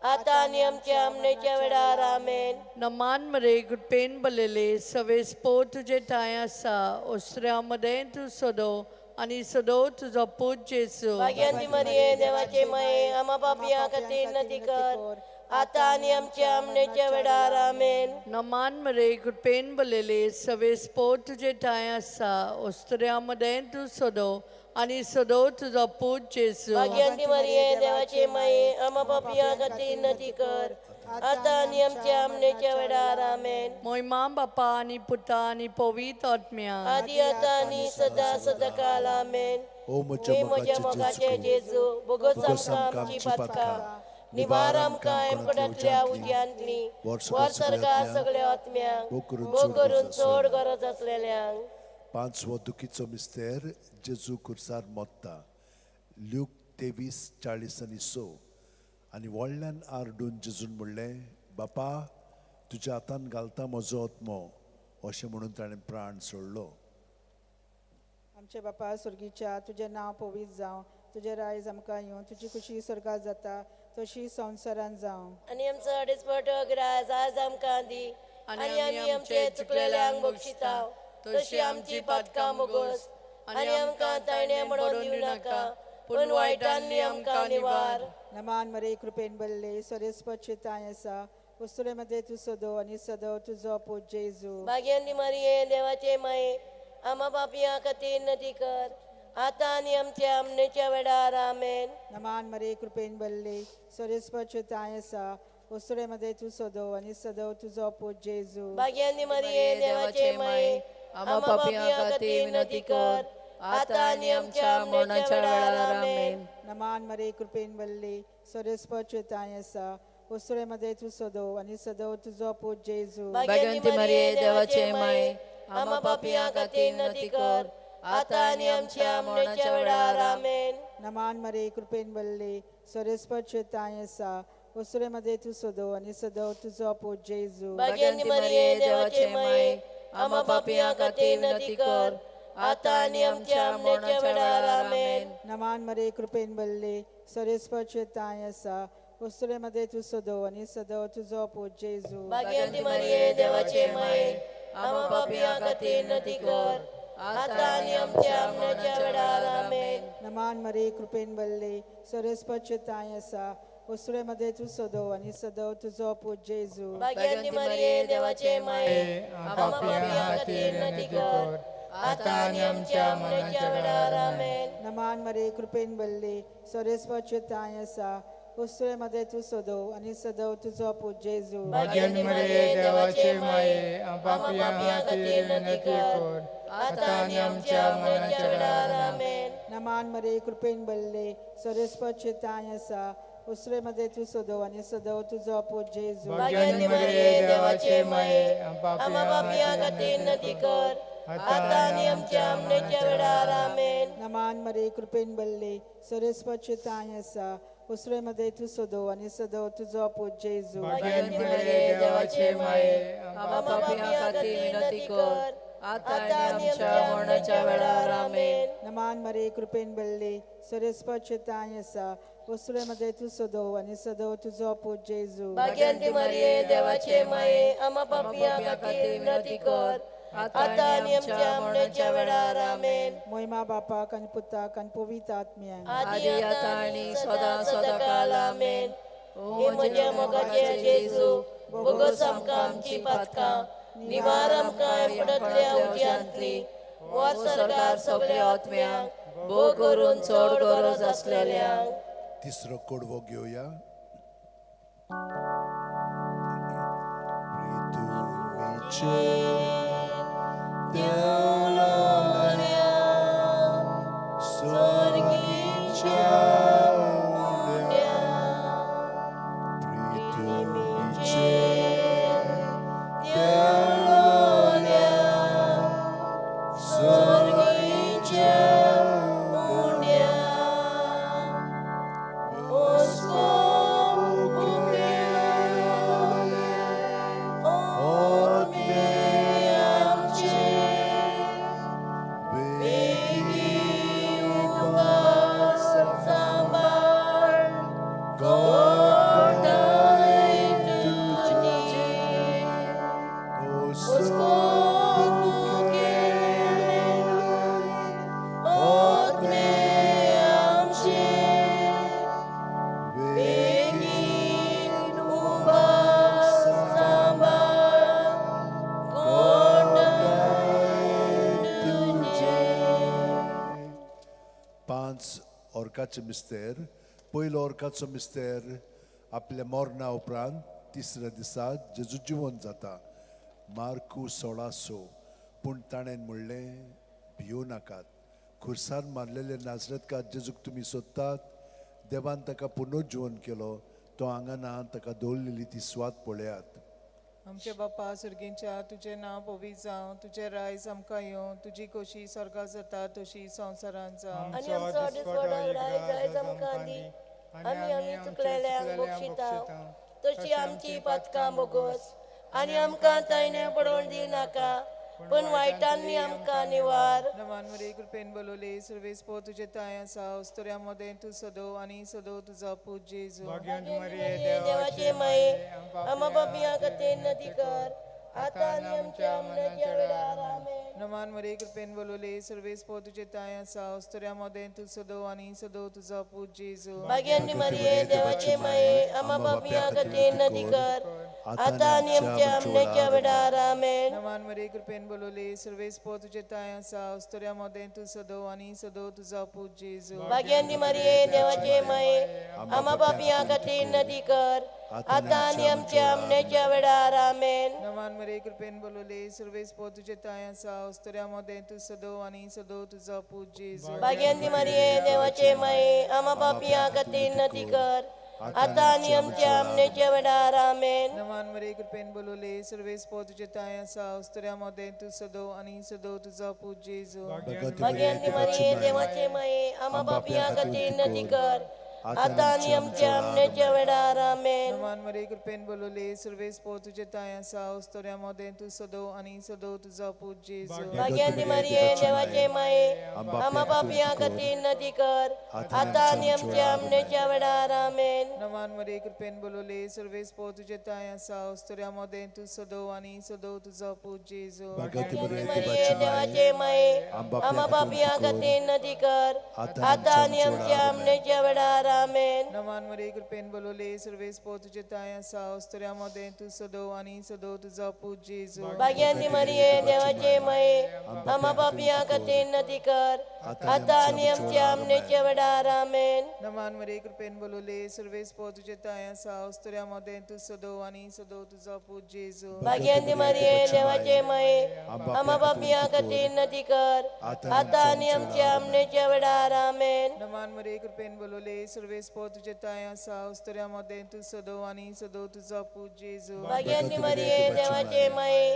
आतां आनी आमच्या मरणाच्या वेळार. आमेन. नमान मरे कृपेन बलेले सवेस पोत तुजे ठांय आसा, ओस्त्र्या मदें तूं सदो आनी सदो तुजो पूत जेजू. भाग्यवंती मरिये, देवाचे माये, आम्हा पापयां खातीर नती कर, आतां आनी आमच्या मरणाच्या वेळार. आमेन. नमान मरे कृपेन बलेले सवेस पोत तुजे ठांय आसा, ओस्त्र्या मदें तूं सदो आनी सदो तुजो पूत जेजू. भाग्यवंती मरिये, देवाचे माये, आम्हा पापयां खातीर नती कर, आतां आनी आमच्या मरणाच्या वेळार. आमेन. मोहिमा बापा आनी पुता आनी पवित्र आत्म्या, आदी आतां आनी सदा सदाकाल. आमेन. ओ म्हज्या म्हज्या मोगाचे जेजू, बोगस आमकां आमची पातकां, निवार आमकां एमकडांतल्या उज्यांतली, वर सरकार सगळ्या आत्म्यांक, भोग करून चड गरज आसलेल्यांक. पांचवो दुखीचो मिस्तेर, जेजू खुर्सार मोत्ता. ल्यूक 23:40 आनी 6. आनी व्हडल्यान आरडून जेजून म्हणलें, बापा, तुज्या हातान घालता म्हजो आत्मो. अशें म्हणून ताणें प्राण सोडलो. आमचे बापा स्वर्गीच्या, तुजें नांव पवित्र जावं, तुजें रायज आमकां येवं, तुजी खुशी स्वर्गात जाता तशी संवसारान जावं. आनी आमचो अडेचपटो ग्रास आज आमकां दी, आनी आमी आमचे चुकलेल्यांक बक्षिता तशी आमची पातकां मोगोस, आनी आमकां ताणे म्हणून दिवं नाका, पूण वायटांनी आमकां निवार. नमान मरे कृपेन बल्ले, सरेस्पत तांय आसा, वस्तुरे मध्ये तूं सदो आनी सदो तुजो पूत जेजू. भाग्यवंती मरिये, देवाचे माये, आम्हा पापयां खातीर नती कर, आतां आनी आमच्या मरणाच्या वेळार. आमेन. नमान मरे कृपेन बल्ले, सरेस्पत तांय आसा, वस्तुरे मध्ये तूं सदो आनी सदो तुजो पूत जेजू. भाग्यवंती मरिये, देवाचे माये, आम्हा पापयां खातीर विनंती कर, आतां आनी आमच्या मरणाच्या वेळार. आमेन. नमान मरे कृपेन बल्ले, सरेस्पत तांय आसा, वस्तुरे मध्ये तूं सदो आनी सदो तुजो पूत जेजू. भाग्यवंती मरिये, देवाचे माये, आम्हा पापयां खातीर विनंती कर, आतां आनी आमच्या मरणाच्या वेळार. आमेन. नमान मरे कृपेन बल्ले, सरेस्पत तांय आसा, वस्तुरे मध्ये तूं सदो आनी सदो तुजो पूत जेजू. भाग्यवंती मरिये, देवाचे माये, आम्हा पापयां खातीर विनंती कर, आतां आनी आमच्या मरणाच्या वेळार. आमेन. नमान मरे कृपेन बल्ले, सरेस्पत तांय आसा, वस्तुरे मध्ये तूं सदो आनी सदो तुजो पूत जेजू. भाग्यवंती मरिये, देवाचे माये, आम्हा पापयां खातीर विनंती कर, आतां आनी आमच्या मरणाच्या वेळार. आमेन. नमान मरे कृपेन बल्ले, सरेस्पत तांय आसा, वस्तुरे मध्ये तूं सदो आनी सदो तुजो पूत जेजू. भाग्यवंती मरिये, देवाचे माये, आम्हा पापयां खातीर विनंती कर, आतां आनी आमच्या मरणाच्या वेळार. आमेन. नमान मरे कृपेन बल्ले सरेस्वच्छ ताय आसा, वस्तुळे मध्ये तूं सदव आनी सदव तुजो पूत जेजू. भाग्यवंती मरिये, देवाचे माये, आमकां पापयां खातीर विनंती कर, आतां आनी आमच्या मरणाच्या वेळार. आमेन. नमान मरे कृपेन बल्ले सरेस्वच्छ ताय आसा, वस्तुळे मध्ये तूं सदव आनी सदव तुजो पूत जेजू. भाग्यवंती मरिये, देवाचे माये, आमकां आमा पापयां खातीर विनंती कर, आतां आनी आमच्या मरणाच्या वेळार. आमेन. नमान मरे कृपेन बल्ले सरेस्वच्छ ताय आसा, वस्तुळे मध्ये तूं सदव आनी सदव तुजो पूत जेजू. भाग्यवंती मरिये, देवाचे माये, आम्हा पापयां खातीर विनंती कर, आतां आनी आमच्या मरणाच्या वेळार. आमेन. नमान मरे कृपेन बल्ले सरेस्वच्छ ताय आसा, वस्तुळे मध्ये तूं सदव आनी सदव तुजो पूत जेजू. भाग्यवंती मरिये, देवाचे माये, आमा पापयां खातीर विनंती कर, आतां आनी आमच्या मरणाच्या वेळार. आमेन. मोहिमा बापाक आनी पुताक आनी पवित्र आत्म्याक, आदी आतां आनी सदां सदां काल. आमेन. ओ म्हज्या मोगाचे जेजू, बोगोस आमकां आमची पातकां, निवार आमकां पडतल्या उज्यांतली, वर सरकार सगल्या आत्म्यांक, भोव करून चड गरज आसलेल्यांक. तिसरो कोडवो घेवया. पृथ्वीचेर देंवलोल्या स्वर्गीच्या उण्या, पृथ्वीचेर देंवलोल्या स्वर्गीच्या उण्या, हुस्को उगेलोले आत्मे आमचे, वेगीं उपास सांबाळ गोडाय तुजी, हुस्को उगेलोले आत्मे आमचे, वेगीं बेगीन उपास सांबाळ गोडाय तुजे. 5 ऑर्काचे मिस्तेर. पयलो ऑर्काचो मिस्तेर, आपल्या मरणा उपरांत तिसऱ्या दिसा जेजू जिवन जाता, मार्कू 16:6. पूण ताणें म्हणलें, भियो नाकात, खुर्सान मारलेले नाजरेतकार जेजूक तुमी सोदतात. देवान ताका पुनर्जिवन केलो, तो हांगा ना, ताका दवरलेली ती सुवात पळयात. आमचे बापा सर्गींच्या, तुजें नांव पवित्र जावं, तुजें रायज आमकां येवं, तुजी खोशी स्वर्गात जाता तशी संवसारांत जावं. आनी आमचो दिसवडो रायज आयज आमकां दी, आनी आमी चुकलेल्यांक बक्षिता तशी आमची पातकां बोगोस, आनी आमकां तायणे पडोवन दिवनाका, पण वायटांनी आमकां निवार. नमान मरे कृपेन बोलवले सर्वेस्पो तुजे ताय आसा, अस्तुऱ्यां मदें तूं सदव आनी सदव तुजो पूत जेजू. भाग्यवंती मरिये, देवाचे माये, आमा पापयां खातीर विनंती कर, आतां आनी आमच्या मरणाच्या वेळार. आमेन. नमान मरे कृपेन बोलवले सर्वेस्पो तुजे ताय आसा, अस्तुऱ्यां मदें तूं सदव आनी सदव तुजो पूत जेजू. भाग्यवंती मरिये, देवाचे माये, आमा पापयां खातीर विनंती कर, आतां आनी आमच्या मरणाच्या वेळार. आमेन. नमान मरे कृपेन बोलवले सर्वेस्पो तुजे ताय आसा, अस्तुऱ्यां मदें तूं सदव आनी सदव तुजो पूत जेजू. भाग्यवंती मरिये, देवाचे माये, आमा पापयां खातीर विनंती कर, आतां आनी आमच्या मरणाच्या वेळार. आमेन. नमान मरे कृपेन बोलवले सर्वेस्पो तुजे ताय आसा, अस्तुऱ्यां मदें तूं सदव आनी सदव तुजो पूत जेजू. भाग्यवंती मरिये, देवाचे माये, आमा पापयां खातीर विनंती कर, आतां आनी आमच्या मरणाच्या वेळार. आमेन. नमान मरे कृपेन बोलवले सर्वेस्पो तुजे ताय आसा, अस्तुऱ्यां मदें तूं सदव आनी सदव तुजो पूत जेजू. भाग्यवंती मरिये, देवाचे माये, आमा पापयां खातीर विनंती कर, आतां आनी आमच्या मरणाच्या वेळार. आमेन. नमान मरे कृपेन बोलवले सर्वेस्पो तुजे ताय आसा, अस्तुऱ्यां मदें तूं सदव आनी सदव तुजो पूत जेजू. भाग्यवंती मरिये, देवाचे माये, आमा पापयां खातीर विनंती कर, आतां आनी आमच्या मरणाच्या वेळार. आमेन. नमान मरे कृपेन बोलवले सर्वेस्पो तुजे ताय आसा, अस्तुऱ्यां मदें तूं सदव आनी सदव तुजो पूत जेजू. भाग्यवंती मरिये, मरिये, देवाचे माये, आमा पापयां खातीर विनंती कर, आतां आनी आमच्या मरणाच्या वेळार. आमेन. नमान मरे कृपेन बोलवले सर्वेस पो तुजे ताय आसा अस्तुऱ्या मदें तूं सदो आनी सदो तुजो पूत जेजू. भाग्यांती मरिये देवाचे माये, आमा पापयां खातीर नती कर, आतां आनी आमच्या आमनेच्या वेळार. आमेन. नमान मरे कृपेन बोलवले सर्वेस पो तुजे ताय आसा अस्तुऱ्या मदें तूं सदो आनी सदो तुजो पूत जेजू. भाग्यांती मरिये देवाचे माये, आमा पापयां खातीर नती कर, आतां आनी आमच्या आमनेच्या वेळार. आमेन. नमान मरे कृपेन बोलवले सर्वेस पो तुजे ताय आसा अस्तुऱ्या मदें तूं सदो आनी सदो तुजो पूत जेजू. भाग्यांती मरिये देवाचे माये,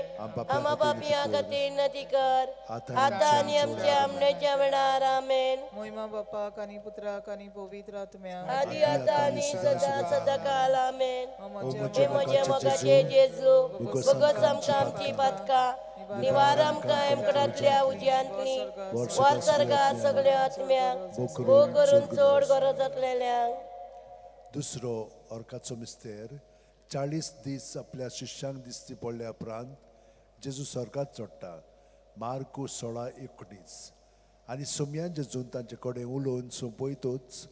आमा पापयां खातीर नती कर, आतां आनी आमच्या आमनेच्या वेळार. आमेन. मोहिमा बापाक आनी पुत्राक आनी पवित्र आत्म्याक. आदी आतां आनी सदा सदा काल. आमेन. ओ हे म्हज्या मोगाचे जेजू, बोगस आमकां आमची पातकां निवार, आमकां एमकडांतल्या उज्यांतली वर सर्गा सगळ्या आत्म्यांक, भो करून चड गरज आसलेल्यांक. दुसरो अर्काचो मिस्तेर. 40 दीस आपल्या शिष्यांक दिसती पडल्या उपरांत जेजू स्वर्गात चडटा. मार्कू 16:19. आनी सोमयान जेजून तांचे कडेन उलोवन सोंपयतूच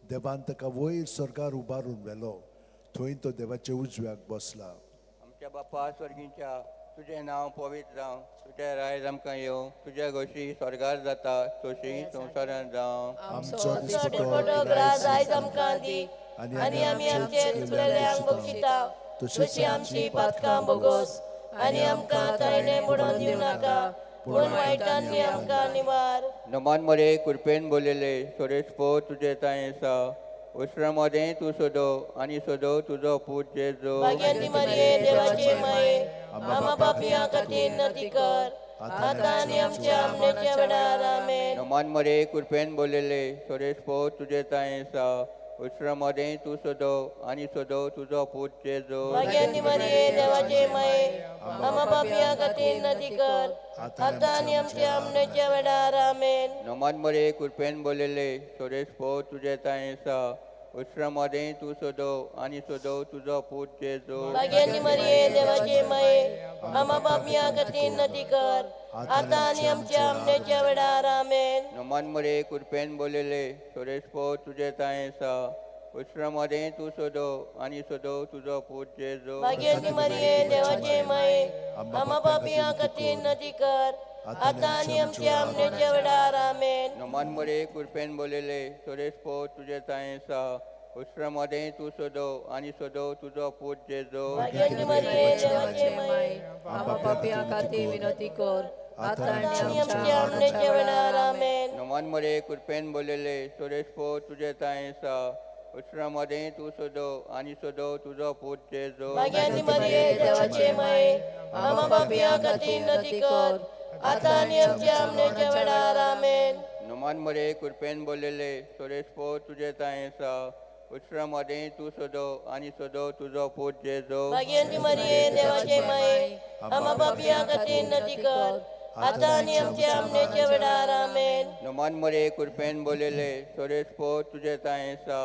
देवान ताका वयर स्वर्गार उबारून व्हेलो, थंय तो देवाच्या उजव्याक बसला. आमच्या बापा स्वर्गींच्या, तुजें नांव पवित्र जावं, तुजें रायज आमकां येवं, तुज्या गोशी स्वर्गार जाता तशी संवसारांत जावं. आमचो दिसपटो ग्रास आयज आमकां दी, आनी आमी आमचे चुकलेल्यांक बक्षिता, तशी आमची पातकां बोगोस, आनी आमकां ताळणे बुडोवन दिवं नाका, पूण वायटांनी आमकां निवार. नमान मरे कृपेन बोललेले सोरेश पो तुजे ताय आसा उसरा मदें तूं सोदो आनी सोदो तुजो पूत जेजू. भाग्यांती मरिये देवाचे माये, आमा पापयां खातीर नती कर, आतां आनी आमच्या आमनेच्या वेळार. आमेन. नमान मरे कृपेन बोललेले सोरेश पो तुजे ताय आसा उसरा मदें तूं सोदो आनी सोदो तुजो पूत जेजू. भाग्यांती मरिये देवाचे माये, आमा पापयां खातीर नती कर, आतां आनी आमच्या आमनेच्या वेळार. आमेन. नमान मरे कृपेन बोललेले सोरेश पो तुजे ताय आसा उसरा मदें तूं सोदो आनी सोदो तुजो पूत जेजू. भाग्यांती मरिये देवाचे माये, आमा पापयां खातीर नती कर, आतां आनी आमच्या आमनेच्या वेळार. आमेन. नमान मरे कृपेन बोललेले सोरेश पो तुजे ताय आसा उसरा मदें तूं सोदो आनी सोदो तुजो पूत जेजू. भाग्यांती मरिये देवाचे माये, आमा पापयां खातीर नती कर, आतां आनी आमच्या आमनेच्या वेळार. आमेन. नमान मरे कृपेन बोललेले सोरेश पो तुजे ताय आसा उसरा मदें तूं सोदो आनी सोदो तुजो पूत जेजू. भाग्यांती मरिये देवाचे माये, आमा पापयां खातीर विनंती कर, आतां आनी आमच्या आमनेच्या वेळार. आमेन. नमान मरे कृपेन बोललेले सोरेश पो तुजे ताय आसा उसरा मदें तूं सोदो आनी सोदो तुजो पूत जेजू. भाग्यांती मरिये देवाचे माये, आमा पापयां खातीर नती कर, आतां आनी आमच्या आमनेच्या वेळार. आमेन. नमान मरे कृपेन बोललेले सोरेश पो तुजे ताय आसा उसरा मदें तूं सोदो आनी सोदो तुजो पूत जेजू. भाग्यांती मरिये देवाचे माये, आमा पापयां खातीर नती कर, आतां आनी आमच्या आमनेच्या वेळार. आमेन. नमान मरे कृपेन बोललेले सोरेश पो तुजे ताय आसा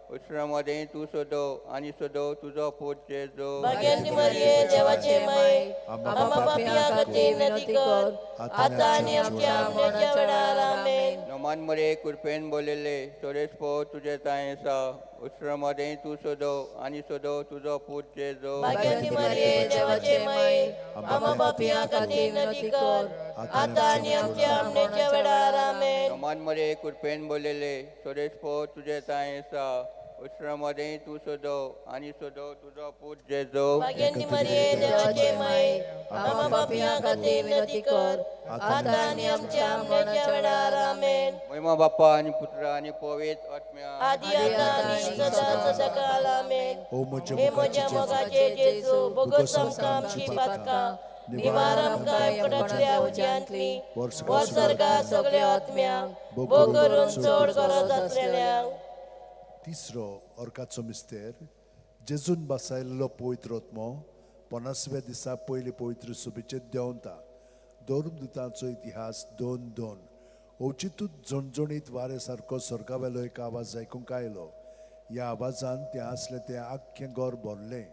उसरा मदें तूं सोदो आनी सोदो तुजो पूत जेजू. भाग्यांती मरिये देवाचे माये, आमा पापयां खातीर नती कर, आतां आनी आमच्या आमनेच्या वेळार. आमेन. नमान मरे कृपेन बोललेले सोरेश पो तुजे ताय आसा उसरा मदें तूं सोदो आनी सोदो तुजो पूत जेजू. भाग्यांती मरिये देवाचे माये, आमा पापयां खातीर नती कर, आतां आनी आमच्या आमनेच्या वेळार. आमेन. नमान मरे कृपेन बोललेले सोरेश पो तुजे ताय आसा उसरा मदें तूं सोदो आनी सोदो तुजो पूत जेजू. भाग्यांती मरिये देवाचे माये, आमा पापयां खातीर विनंती कर, आतां आनी आमच्या आमनेच्या वेळार. आमेन. महिमा बाप्पा आनी पुत्र आनी पवित्र आत्म्या. आदी आतां आनी सदा सदा काल. आमेन. ओ म्हज्या हे म्हज्या मोगाचे जेजू, बोगस आमकां आमची पातकां निवार, आमकां एकडांतल्या उज्यांतली वर सर्गा सगळ्या आत्म्यांक, भो करून चड गरज आसलेल्यांक. तिसरो अर्काचो मिस्तेर. जेजून बसायल्लो पवित्र आत्मो 50व्या दिसा पयले पवित्र सुबेचेर देंवता. धर्मदुतांचो इतिहास 2:2. अवचितूच झणझणीत वारे सारको स्वर्गावेलो एक आवाज आयकूंक आयलो. ह्या आवाजान तें आसलें तें आख्खें घर भरलें.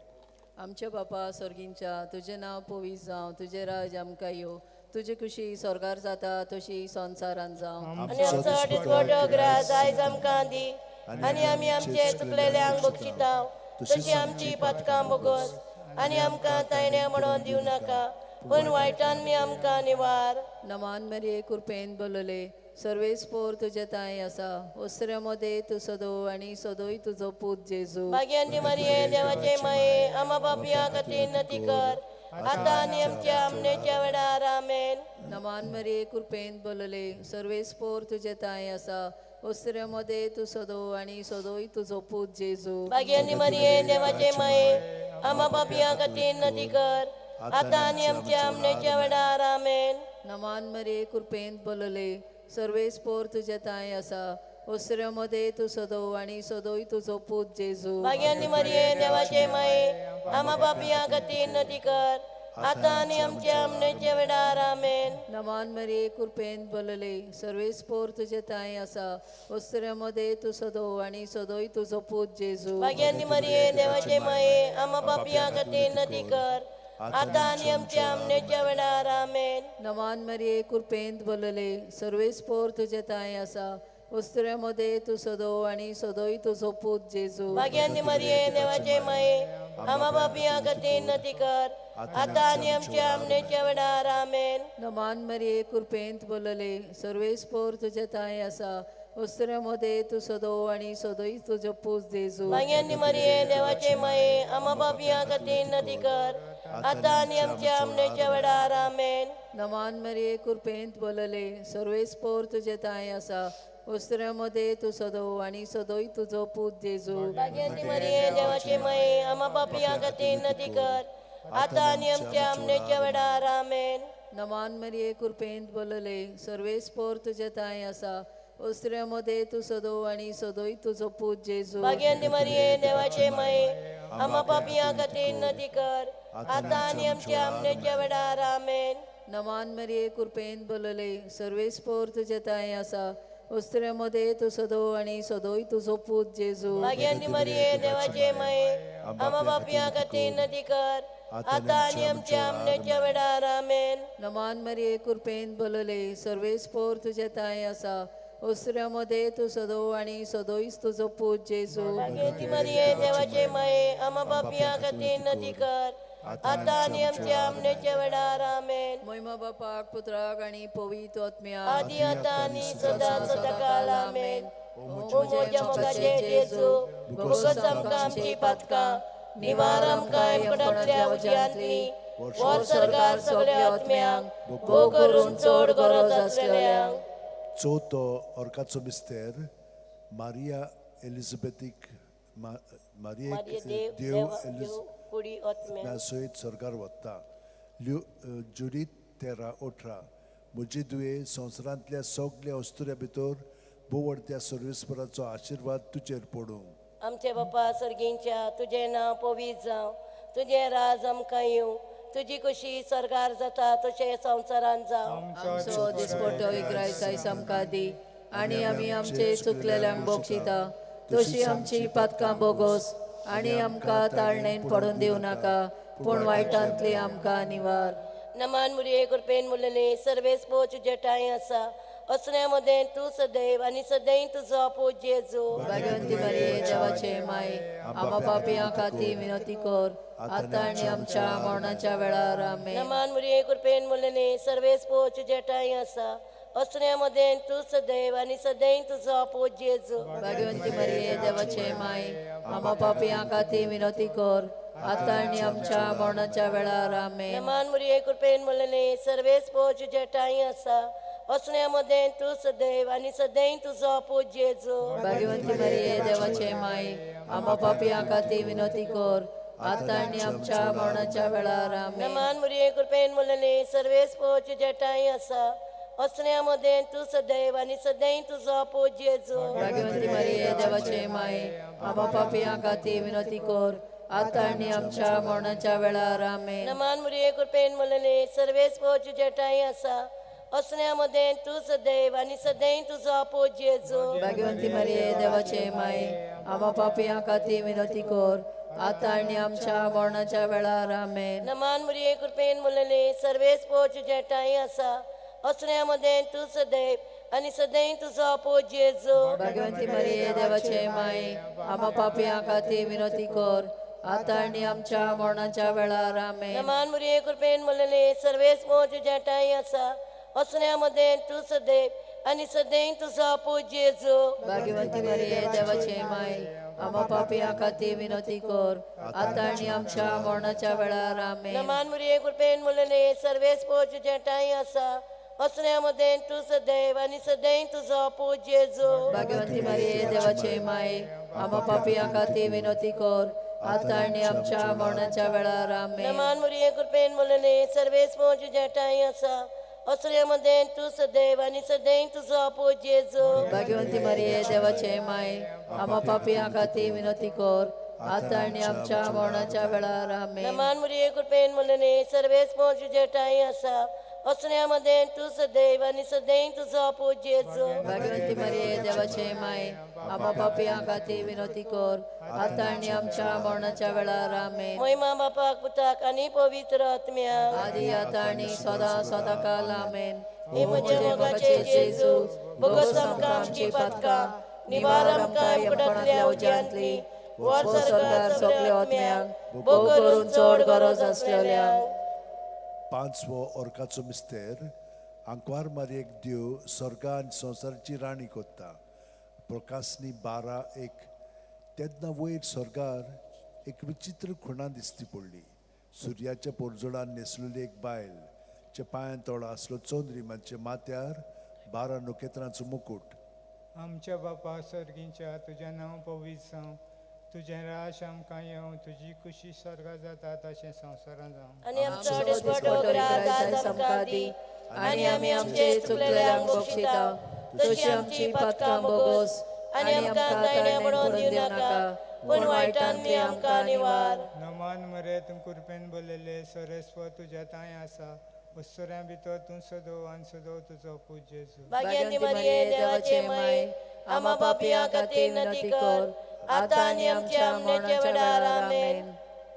आमच्या बापा स्वर्गींच्या, तुजें नांव पवित्र जावं, तुजें राज आमकां येवं, तुजी खुशी स्वर्गार जाता तशी संवसारांत जावं. आनी आमचो दिसपटो ग्रास आयज आमकां दी, आनी आमी आमचे चुकलेल्यांक बक्षिता तशी आमची पातकां बोगस आनी आमकां तायण्या म्हणून दिवं नाका पण वायटान मी आमकां निवार. नमान मरिये कृपेन बोलले सर्वेस पोर तुजे ताई आसा ओसऱ्या मध्ये तूं सदो आनी सदोय तुजो पूत जेजू. भाग्यांती मरिये देवाचे माये आमा पापया खातीर नती कर आतां आनी आमच्या आमनेच्या वेळार. आमेन. नमान मरिये कृपेन बोलले सर्वेस पोर तुजे ताई आसा ओसऱ्या मध्ये तूं सदो आनी सदोय तुजो पूत जेजू. भाग्यांती मरिये देवाचे माये आमा पापया खातीर नती कर आतां आनी आमच्या आमनेच्या वेळार. आमेन. नमान मरिये कृपेन बोलले सर्वेस पोर तुजे ताई आसा ओसऱ्या मध्ये तूं सदो आनी सदोय तुजो पूत जेजू. भाग्यांती मरिये देवाचे माये आमा पापया खातीर नती कर आतां आनी आमच्या आमनेच्या वेळार. आमेन. नमान मरिये कृपेन बोलले सर्वेस पोर तुजे ताई आसा ओसऱ्या मध्ये तूं सदो आनी सदोय तुजो पूत जेजू. भाग्यांती मरिये देवाचे माये आमा पापया खातीर नती कर आतां आनी आमच्या आमनेच्या वेळार. आमेन. नमान मरिये कृपेन बोलले सर्वेस पोर तुजे ताई आसा ओसऱ्या मध्ये तूं सदो आनी सदोय तुजो पूत जेजू. भाग्यांती मरिये देवाचे माये आमा पापया खातीर नती कर आतां आनी आमच्या आमनेच्या वेळार. आमेन. नमान मरिये कृपेन बोलले सर्वेस पोर तुजे ताई आसा ओसऱ्या मध्ये तूं सदो आनी सदोय तुजो पूत जेजू. भाग्यांती मरिये देवाचे माये आमा पापया खातीर नती कर आतां आनी आमच्या आमनेच्या वेळार. आमेन. नमान मरिये कृपेन बोलले सर्वेस पोर तुजे ताई आसा ओसऱ्या मध्ये तूं सदो आनी सदोय तुजो पूत जेजू. भाग्यांती मरिये देवाचे माये आमा पापया खातीर नती कर आतां आनी आमच्या आमनेच्या वेळार. आमेन. नमान मरिये कृपेन बोलले सर्वेस पोर तुजे ताई आसा ओसऱ्या मध्ये तूं सदो आनी सदोय तुजो पूत जेजू. भाग्यांती मरिये देवाचे माये आमा पापया खातीर नती कर आतां आनी आमच्या आमनेच्या वेळार. आमेन. नमान मरिये कृपेन बोलले सर्वेस पोर तुजे ताई आसा ओसऱ्या मध्ये तूं सदो आनी सदोय तुजो पूत जेजू. भाग्यांती मरिये देवाचे माये आमा पापया खातीर नती कर आतां आनी आमच्या आमनेच्या वेळार. आमेन. नमान मरिये कृपेन बोलले सर्वेस पोर तुजे ताई आसा ओसऱ्या मध्ये तूं सदो आनी सदोय तुजो पूत जेजू. भाग्यांती मरिये देवाचे माये आमा पापया खातीर नती कर आतां आनी आमच्या आमनेच्या वेळार. आमेन. महिमा बापाक पुत्राक आनी पवित्र आत्म्याक आदी आतां आनी सदां सदांकाळ. आमेन. ओ म्हज्या मोगाचे जेजू बोगस आमकां आमची पातकां निवार आमकां यमकडांतल्या उज्यांतली वर सरकार सगळ्या आत्म्यांक भोव करून चड गरज आसलेल्यांक. चवथो अर्काचो मिस्तेर मारिया एलिझाबेथीक मारियेक देव कुडी आत्म्या सयत सरकार वता. जुडीत 13:18 म्हजी दुये संवसारांतल्या सगल्या अस्तुऱ्या भितर बोवडत्या सर्वेस्पराचो आशिर्वाद तुजेर पडूं. आमचे बापा सर्गींच्या तुजें नांव पवित्र जावं, तुजें राज आमकां येवं, तुजी कशी सरकार जाता तशें संवसारांत जावं. आमचो दिसपट्टो इग्रायस आयज आमकां दी आनी आमी आमचे चुकलेल्यांक बक्षिता तशी आमची पातकां बोगोस आनी आमकां ताळणेन पडून दिवं नाका पूण वायटांतली आमकां निवार. नमान मुरये कृपेन मुलले सर्वेस पो तुजे ठांय आसा असण्या मदें तूं सदैव आनी सदैव तुजो पूत जेजू. भाग्यवंती मरिये देवाचे माय आमा पापयां खातीर विनवती कर आतां आनी आमच्या मरणाच्या वेळार. आमेन. नमान मुरये कृपेन मुलले सर्वेस पो तुजे ठांय आसा असण्या मदें तूं सदैव आनी सदैव तुजो पूत जेजू. भाग्यवंती मरिये देवाचे माय आमा पापयां खातीर विनवती कर आतां आनी आमच्या मरणाच्या वेळार. आमेन. नमान मुरये कृपेन मुलले सर्वेस पो तुजे ठांय आसा असण्या मदें तूं सदैव आनी सदैव तुजो पूत जेजू. भाग्यवंती मरिये देवाचे माय आमा पापयां खातीर विनवती कर आतां आनी आमच्या मरणाच्या वेळार. आमेन. नमान मुरये कृपेन मुलले सर्वेस पो तुजे ठांय आसा असण्या मदें तूं सदैव आनी सदैव तुजो पूत जेजू. भाग्यवंती मरिये देवाचे माय आमा पापयां खातीर विनवती कर आतां आनी आमच्या मरणाच्या वेळार. आमेन. नमान मुरये कृपेन मुलले सर्वेस पो तुजे ठांय आसा असण्या मदें तूं सदैव आनी सदैव तुजो पूत जेजू. भाग्यवंती मरिये देवाचे माय आमा पापयां खातीर विनवती कर आतां आनी आमच्या मरणाच्या वेळार. आमेन. नमान मुरये कृपेन मुलले सर्वेस पो तुजे ठांय आसा असण्या मदें तूं सदैव आनी सदैव तुजो पूत जेजू. भाग्यवंती मरिये देवाचे माई, आम्हा पापयां खातीर विनवती कर, आतां आनी आमच्या मरणाच्या वेळार. आमेन. नमान मुरये कृपेन म्हणलेले सर्वेस मोह तुज्या ठांय आसा, असण्या मदें तूं सदैव आनी सदैव तुजो पूत जेजू. भाग्यवंती मरिये देवाचे माई, आम्हा पापयां खातीर विनवती कर, आतां आनी आमच्या मरणाच्या वेळार. आमेन. नमान मुरये कृपेन म्हणलेले सर्वेस मोह तुज्या ठांय आसा, असण्या मदें तूं सदैव आनी सदैव तुजो पूत जेजू. भाग्यवंती मरिये देवाचे माई, आम्हा पापयां खातीर विनवती कर, आतां आनी आमच्या मरणाच्या वेळार. आमेन. नमान मुरये कृपेन म्हणलेले सर्वेस मोह तुज्या ठांय आसा, असण्या मदें तूं सदैव आनी सदैव तुजो पूत जेजू. भाग्यवंती मरिये देवाचे माई, आम्हा पापयां खातीर विनवती कर, आतां आनी आमच्या मरणाच्या वेळार. आमेन. नमान मुरये कृपेन म्हणलेले सर्वेस मोह तुज्या ठांय आसा, असण्या मदें तूं सदैव आनी सदैव तुजो पूत जेजू. भाग्यवंती मरिये देवाचे माई, आम्हा पापयां खातीर विनवती कर, आतां आनी आमच्या मरणाच्या वेळार. आमेन. महिमा बापाक पुताक आनी पवित्र आत्म्याक. आदी आतां आनी सदां सदां काल. आमेन. हे म्हज्या मोगाचे जेजू, बोगस आमकां आमची पातकां, निवार आमकां यमकोणांतल्या उज्यांतली, वर स्वर्गार सगल्या आत्म्यांक, भोव करून चड गरज आसलेल्यांक. पांचवो ओर्काचो मिस्तेर. आंकवार मारयेक देव स्वर्गा आनी संवसाराची राणी कोत्ता. प्रकासनी 12:1. तेन्ना वयर स्वर्गार एक विचित्र खुणा दिसती पडली. सुर्याच्या पोरजोडान न्हेसलेली एक बायल, चे पांयां तोडो आसलो चंद्रीमाचे, माथ्यार 12 नखेत्रांचो मुकूट. आमच्या बापा सर्गींच्या, तुजें नांव पवित्र जावं, तुजें राज आमकां येवं, तुजी खुशी स्वर्गा जाता तशें संवसारांत जावं. आनी आमचो दिसपटो ग्रास आज आमकां दी, आनी आमी आमचे चुकलेल्यांक बक्षिता तशी आमची पातकां बोगोस, आनी आमकां तायण्या म्हणून दिवं नाका, पूण वायटांतली आमकां निवार. नमान मरे, तूं कृपेन भरलेले, सरस्वत तुज्या तांय आसा, उत्सऱ्यां भितर तूं सदो आनी सदो तुजो पूत जेजू. भाग्यवंती मरिये देवाचे माय, आम्हा पापयां खातीर विनंती कर, आतां आनी आमच्या मरणाच्या वेळार. आमेन.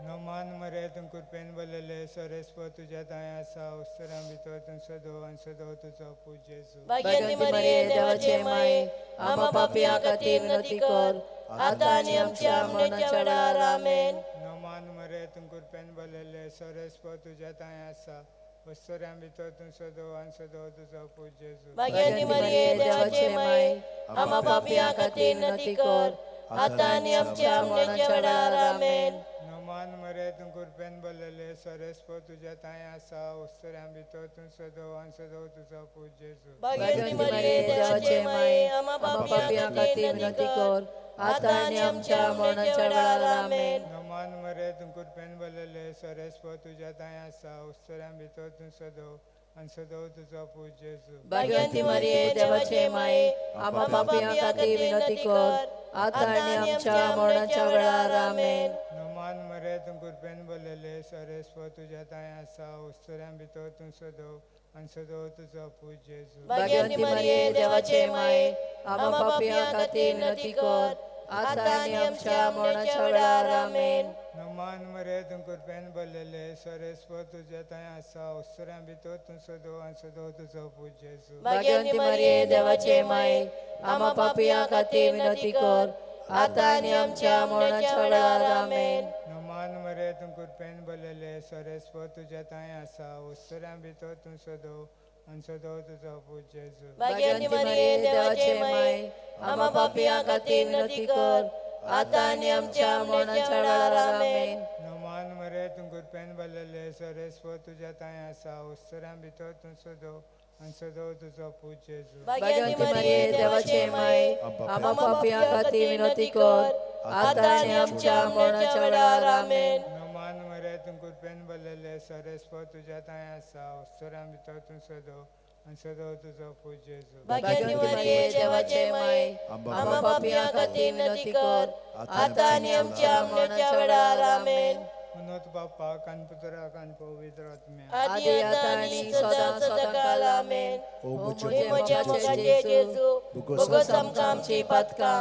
नमान मरे, तूं कृपेन भरलेले, सरस्वत तुज्या तांय आसा, उत्सऱ्यां भितर तूं सदो आनी सदो तुजो पूत जेजू. भाग्यवंती मरिये देवाचे माय, आम्हा पापयां खातीर विनंती कर, आतां आनी आमच्या मरणाच्या वेळार. आमेन. नमान मरे, तूं कृपेन भरलेले, सरस्वत तुज्या तांय आसा, उत्सऱ्यां भितर तूं सदो आनी सदो तुजो पूत जेजू. भाग्यवंती मरिये देवाचे माय, आम्हा पापयां खातीर विनंती कर, आतां आनी आमच्या मरणाच्या वेळार. आमेन. नमान मरे, तूं कृपेन भरलेले, सरस्वत तुज्या तांय आसा, उत्सऱ्यां भितर तूं सदो आनी सदो तुजो पूत जेजू. भाग्यवंती मरिये देवाचे माय, आम्हा पापयां खातीर विनंती कर, आतां आनी आमच्या मरणाच्या वेळार. आमेन. नमान मरे, तूं कृपेन भरलेले, सरस्वत तुज्या तांय आसा, उत्सऱ्यां भितर तूं सदो आनी सदो तुजो पूत जेजू. भाग्यवंती मरिये देवाचे माये, आम्हा पापयां खातीर विनंती कर, आतां आनी आमच्या मरणाच्या वेळार. आमेन. नमान मरे, तूं कृपेन भरलेले, सरस्वत तुज्या तांय आसा, उत्सऱ्यां भितर तूं सदो आनी सदो तुजो पूत जेजू. भाग्यवंती मरिये देवाचे माये, आम्हा पापयां खातीर विनंती कर, आतां आनी आमच्या मरणाच्या वेळार. आमेन. नमान मरे, तूं कृपेन भरलेले, सरस्वत तुज्या तांय आसा, उत्सऱ्यां भितर तूं सदो आनी सदो तुजो पूत जेजू. भाग्यवंती मरिये देवाचे माये, आम्हा पापयां खातीर विनंती कर, आतां आनी आमच्या मरणाच्या वेळार. आमेन. नमान मरे, तूं कृपेन भरलेले, सरस्वत तुज्या तांय आसा, उत्सऱ्यां भितर तूं सदो आनी सदो तुजो पूत जेजू. भाग्यवंती मरिये देवाचे माये, आम्हा पापयां खातीर विनंती कर, आतां आनी आमच्या मरणाच्या वेळार. आमेन. नमान मरे, तूं कृपेन भरलेले, सरस्वत तुज्या तांय आसा, उत्सऱ्यां भितर तूं सदो आनी सदो तुजो पूत जेजू. भाग्यवंती मरिये देवाचे माये, आम्हा पापयां खातीर विनंती कर, आतां आनी आमच्या मरणाच्या वेळार. आमेन. नमान मरे, तूं कृपेन भरलेले, सरस्वत तुज्या तांय आसा, उत्सऱ्यां भितर तूं सदो आनी सदो तुजो पूत जेजू. भाग्यवंती मरिये देवाचे माये, आम्हा पापयां खातीर विनंती कर, आतां आनी आमच्या मरणाच्या वेळार. आमेन. उन्नत बापाक आनी पुत्राक आनी पवित्र आत्म्याक. आदी आतां आनी सदां सदां काल. आमेन. ओ हे म्हज्या मोगाचे जेजू, बोगस आमकां आमची पातकां,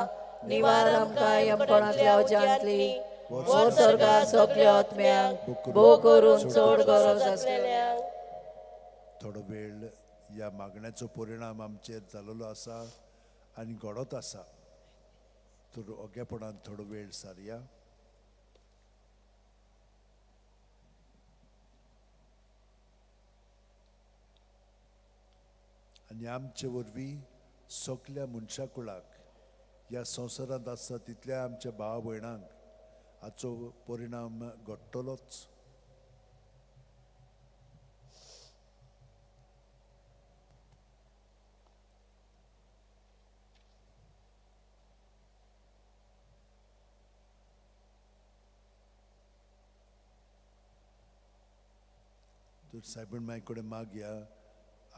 निवार आमकां यमकोणांतल्या उज्यांतली, वर स्वर्गार सगल्या आत्म्यांक, भोव करून चड गरज आसलेल्यांक. थोडो वेळ ह्या मागण्याचो परिणाम आमचेर जाल्लो आसा आनी घडत आसा. तर ओगेपणान थोडो वेळ सारया. आनी आमचे वरवीं सगल्या मनशा कुळाक ह्या संवसारांत आसा तितल्या आमच्या भाव भयणांक हाचो परिणाम घडटलोच. तर सायबण माय कडेन मागया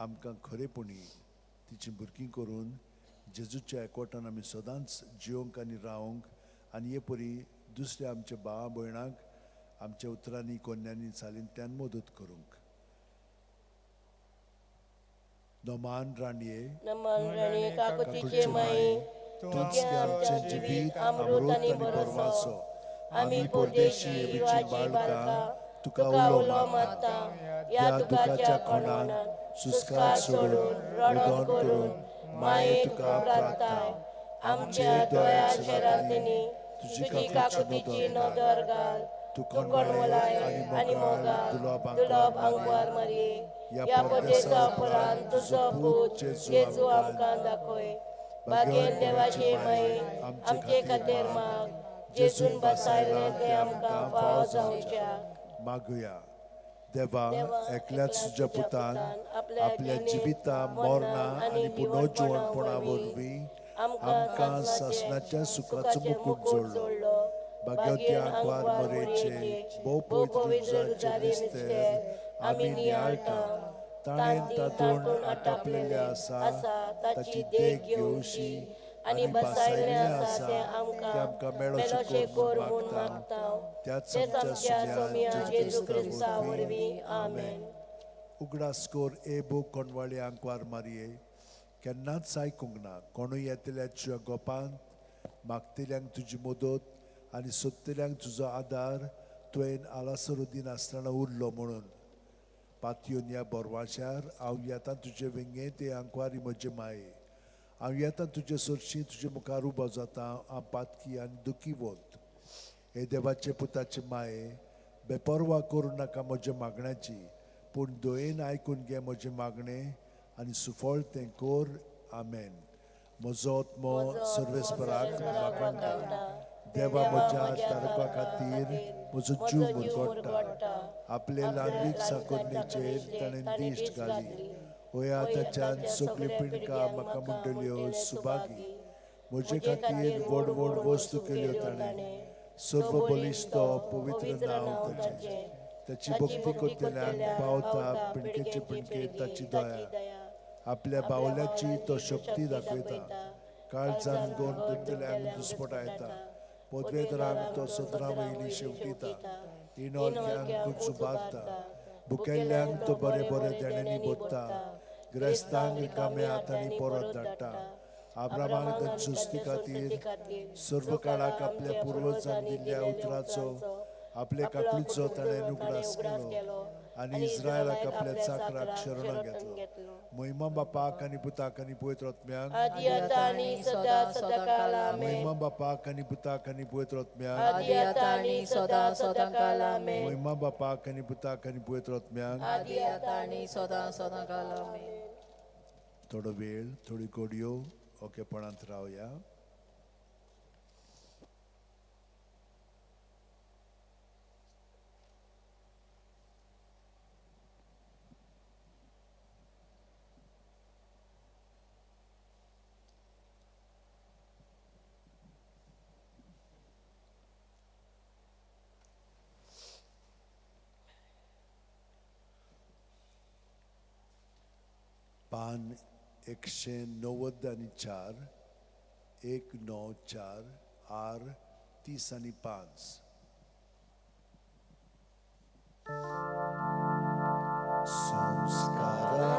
आमकां खरेपणी तिची भुरगीं करून जेजूच्या एकवटान आमी सदांच जियोंक आनी रावंक आनी हे परी दुसऱ्या आमच्या भावा भयणांक आमच्या उतरांनी कोन्यांनी चालींतल्यान मदत करूंक. नमान राणये, नमन राणी काकुतीचे माई, तूंच आमचें जिवीत अमृत आनी बरवासो. आमी परदेशी एबीची बाळकां तुका उलो मारता. ह्या दुखाच्या कोणान सुस्कार सोडून रडोन करून माये तुका प्रार्थाय. आमच्या दोळ्याच्या रातींनी तुजी काकुतीची नदर घाल. तूं तूं कोणवलाय आनी मोगाळ दुलोब आंकवार मारये. ह्या परदेसा उपरांत तुजो पूत जेजू आमकां दाखय. भाग्येन देवाचे माये, आमचे खातीर माग. जेजून बसायलें तें आमकां फावो जावच्याक. मागुया. देवा, एकल्याच तुज्या पुतान आपल्या जिविता मरणा आनी पुनर्जिवणपणा वरवीं आमकां सासणाच्या सुखाचो मुकूट जोडलो. भाग्यवती आंकवार मरेचे भोव पवित्र रुजाचे मिस्तेर आमी नियाळटा. ताणें तातूंत आटापलेलें आसा ताची देख घेवशी आनी बसायलें आसा तें आमकां मेळोशें कर म्हूण मागता. त्याच आमच्या सोम्या जेजू क्रिस्ता वरवीं. आमेन. उगडास कर ए बो कोणवाळे आंकवार मारये, केन्नाच आयकूंक ना कोणूय येतल्याच्या गोपांत मागतल्यांक तुजी मदत आनी सोदतल्यांक तुजो आदार तुवें आलासरो दिनासतना उरलो म्हणून. पातयोन ह्या बोरवाच्यार हांव येता तुजे वेंगेंत ते आंकवारी म्हजे माये. हांव येता तुजे सरशी तुजे मुखार उबो जाता. हांव पातकी आनी दुखी वत. हे देवाचे पुताचे माये, बेपर्वा करूं नाका म्हज्या मागण्याची, पूण दयेन आयकून घे म्हजें मागणें आनी सुफळ तें कर. आमेन. म्हजो आत्मो सर्वेस्पराक वाखाणटा. देवा म्हज्या तारका खातीर म्हजो जीव मुरगोडटा. आपले ल्हानवीक साकोरणेचेर ताणें दिश्ट घाली. होया ताच्यान सगळ्यो पिणकां म्हाका म्हणटल्यो सुभागी. म्हजे खातीर व्हड व्हड वस्तू केल्यो ताणें. सर्व बलिश्ट पवित्र नांव ताचें. ताची भक्ती करतल्यांक पावता पिणकेचे पिणके ताची दया. आपल्या बावल्याची तो शक्ती दाखयता. काळजान गोन करतल्यांक दुस्पटायता. पदवेदरांक तो सदरां वयली शेवटिता. इनोलक्यांक उबारता. भुकेल्ल्यांक तो बरे बरे देण्यांनी भरता. ग्रेस्तांक रिकाम्या हातांनी परत धाडटा. आब्रामाक तांचे सुस्ती खातीर सर्व काळाक आपल्या पुर्वजान दिल्ल्या उतराचो आपले काकलूचो ताणें उगडास केलो आनी इस्रायलाक आपल्या चाकराक शरण घेतलो. महिमा बापाक आनी पुताक आनी पवित्र आत्म्याक. आदी आतां आनी सदां सदांकाळ. आमेन. महिमा बापाक आनी पुताक आनी पवित्र आत्म्याक. आदी आतां आनी सदां सदांकाळ. आमेन. महिमा बापाक आनी पुताक आनी पवित्र आत्म्याक. आदी आतां आनी सदां सदांकाळ. आमेन. थोडो वेळ थोडी घडयो ओकेपणांत रावया. पान 194, 194 आर 35. संस्कारा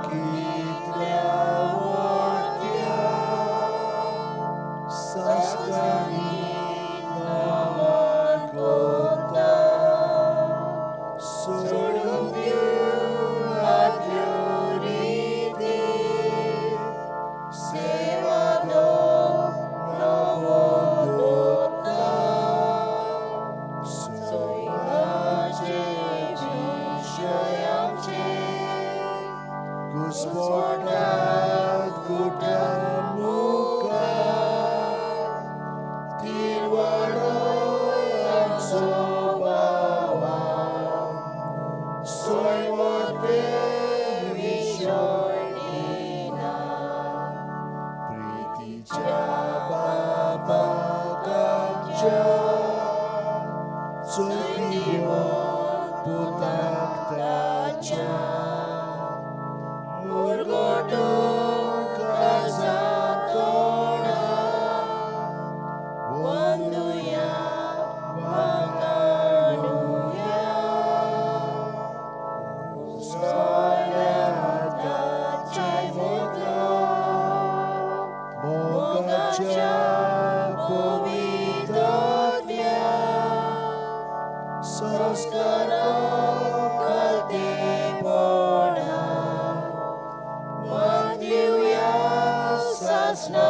कितल्या व्हडल्या सासणांनी नांवान कोता, सोडून दिवन आदल्यो रिती, तुज्या चलतीवर पुताक ताच्या मुरगोटूंक काळजा तोंडा वंदुया वांकाणुया सोल्या ताचे बदला मोगाच्या पवित्रात्म्या संस्कार कलतेपणा दिवया सासना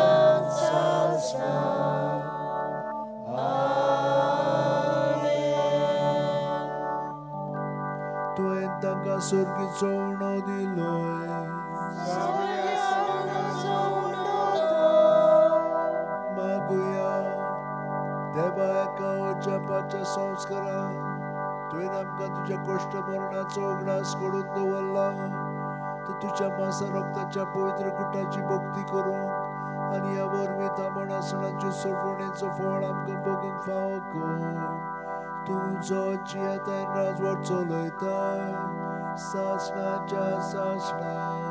सासना. तुवें तांकां सर्गीचो उणो दिलोय. मागुया. देवा, एका अजापाच्या संस्कारान तुवें आमकां तुज्या कश्ट मरणाचो उगडास करून दवरला, तर तुज्या मासा रक्ताच्या पवित्र कुटाची भक्ती करूंक आनी ह्या वरवीं तांबण आसणाच्यो सोडवणेचो फळ आमकां भोगूंक फावो कर. तुजो जियेतान राजवट चलयता सासणाच्या सासणा.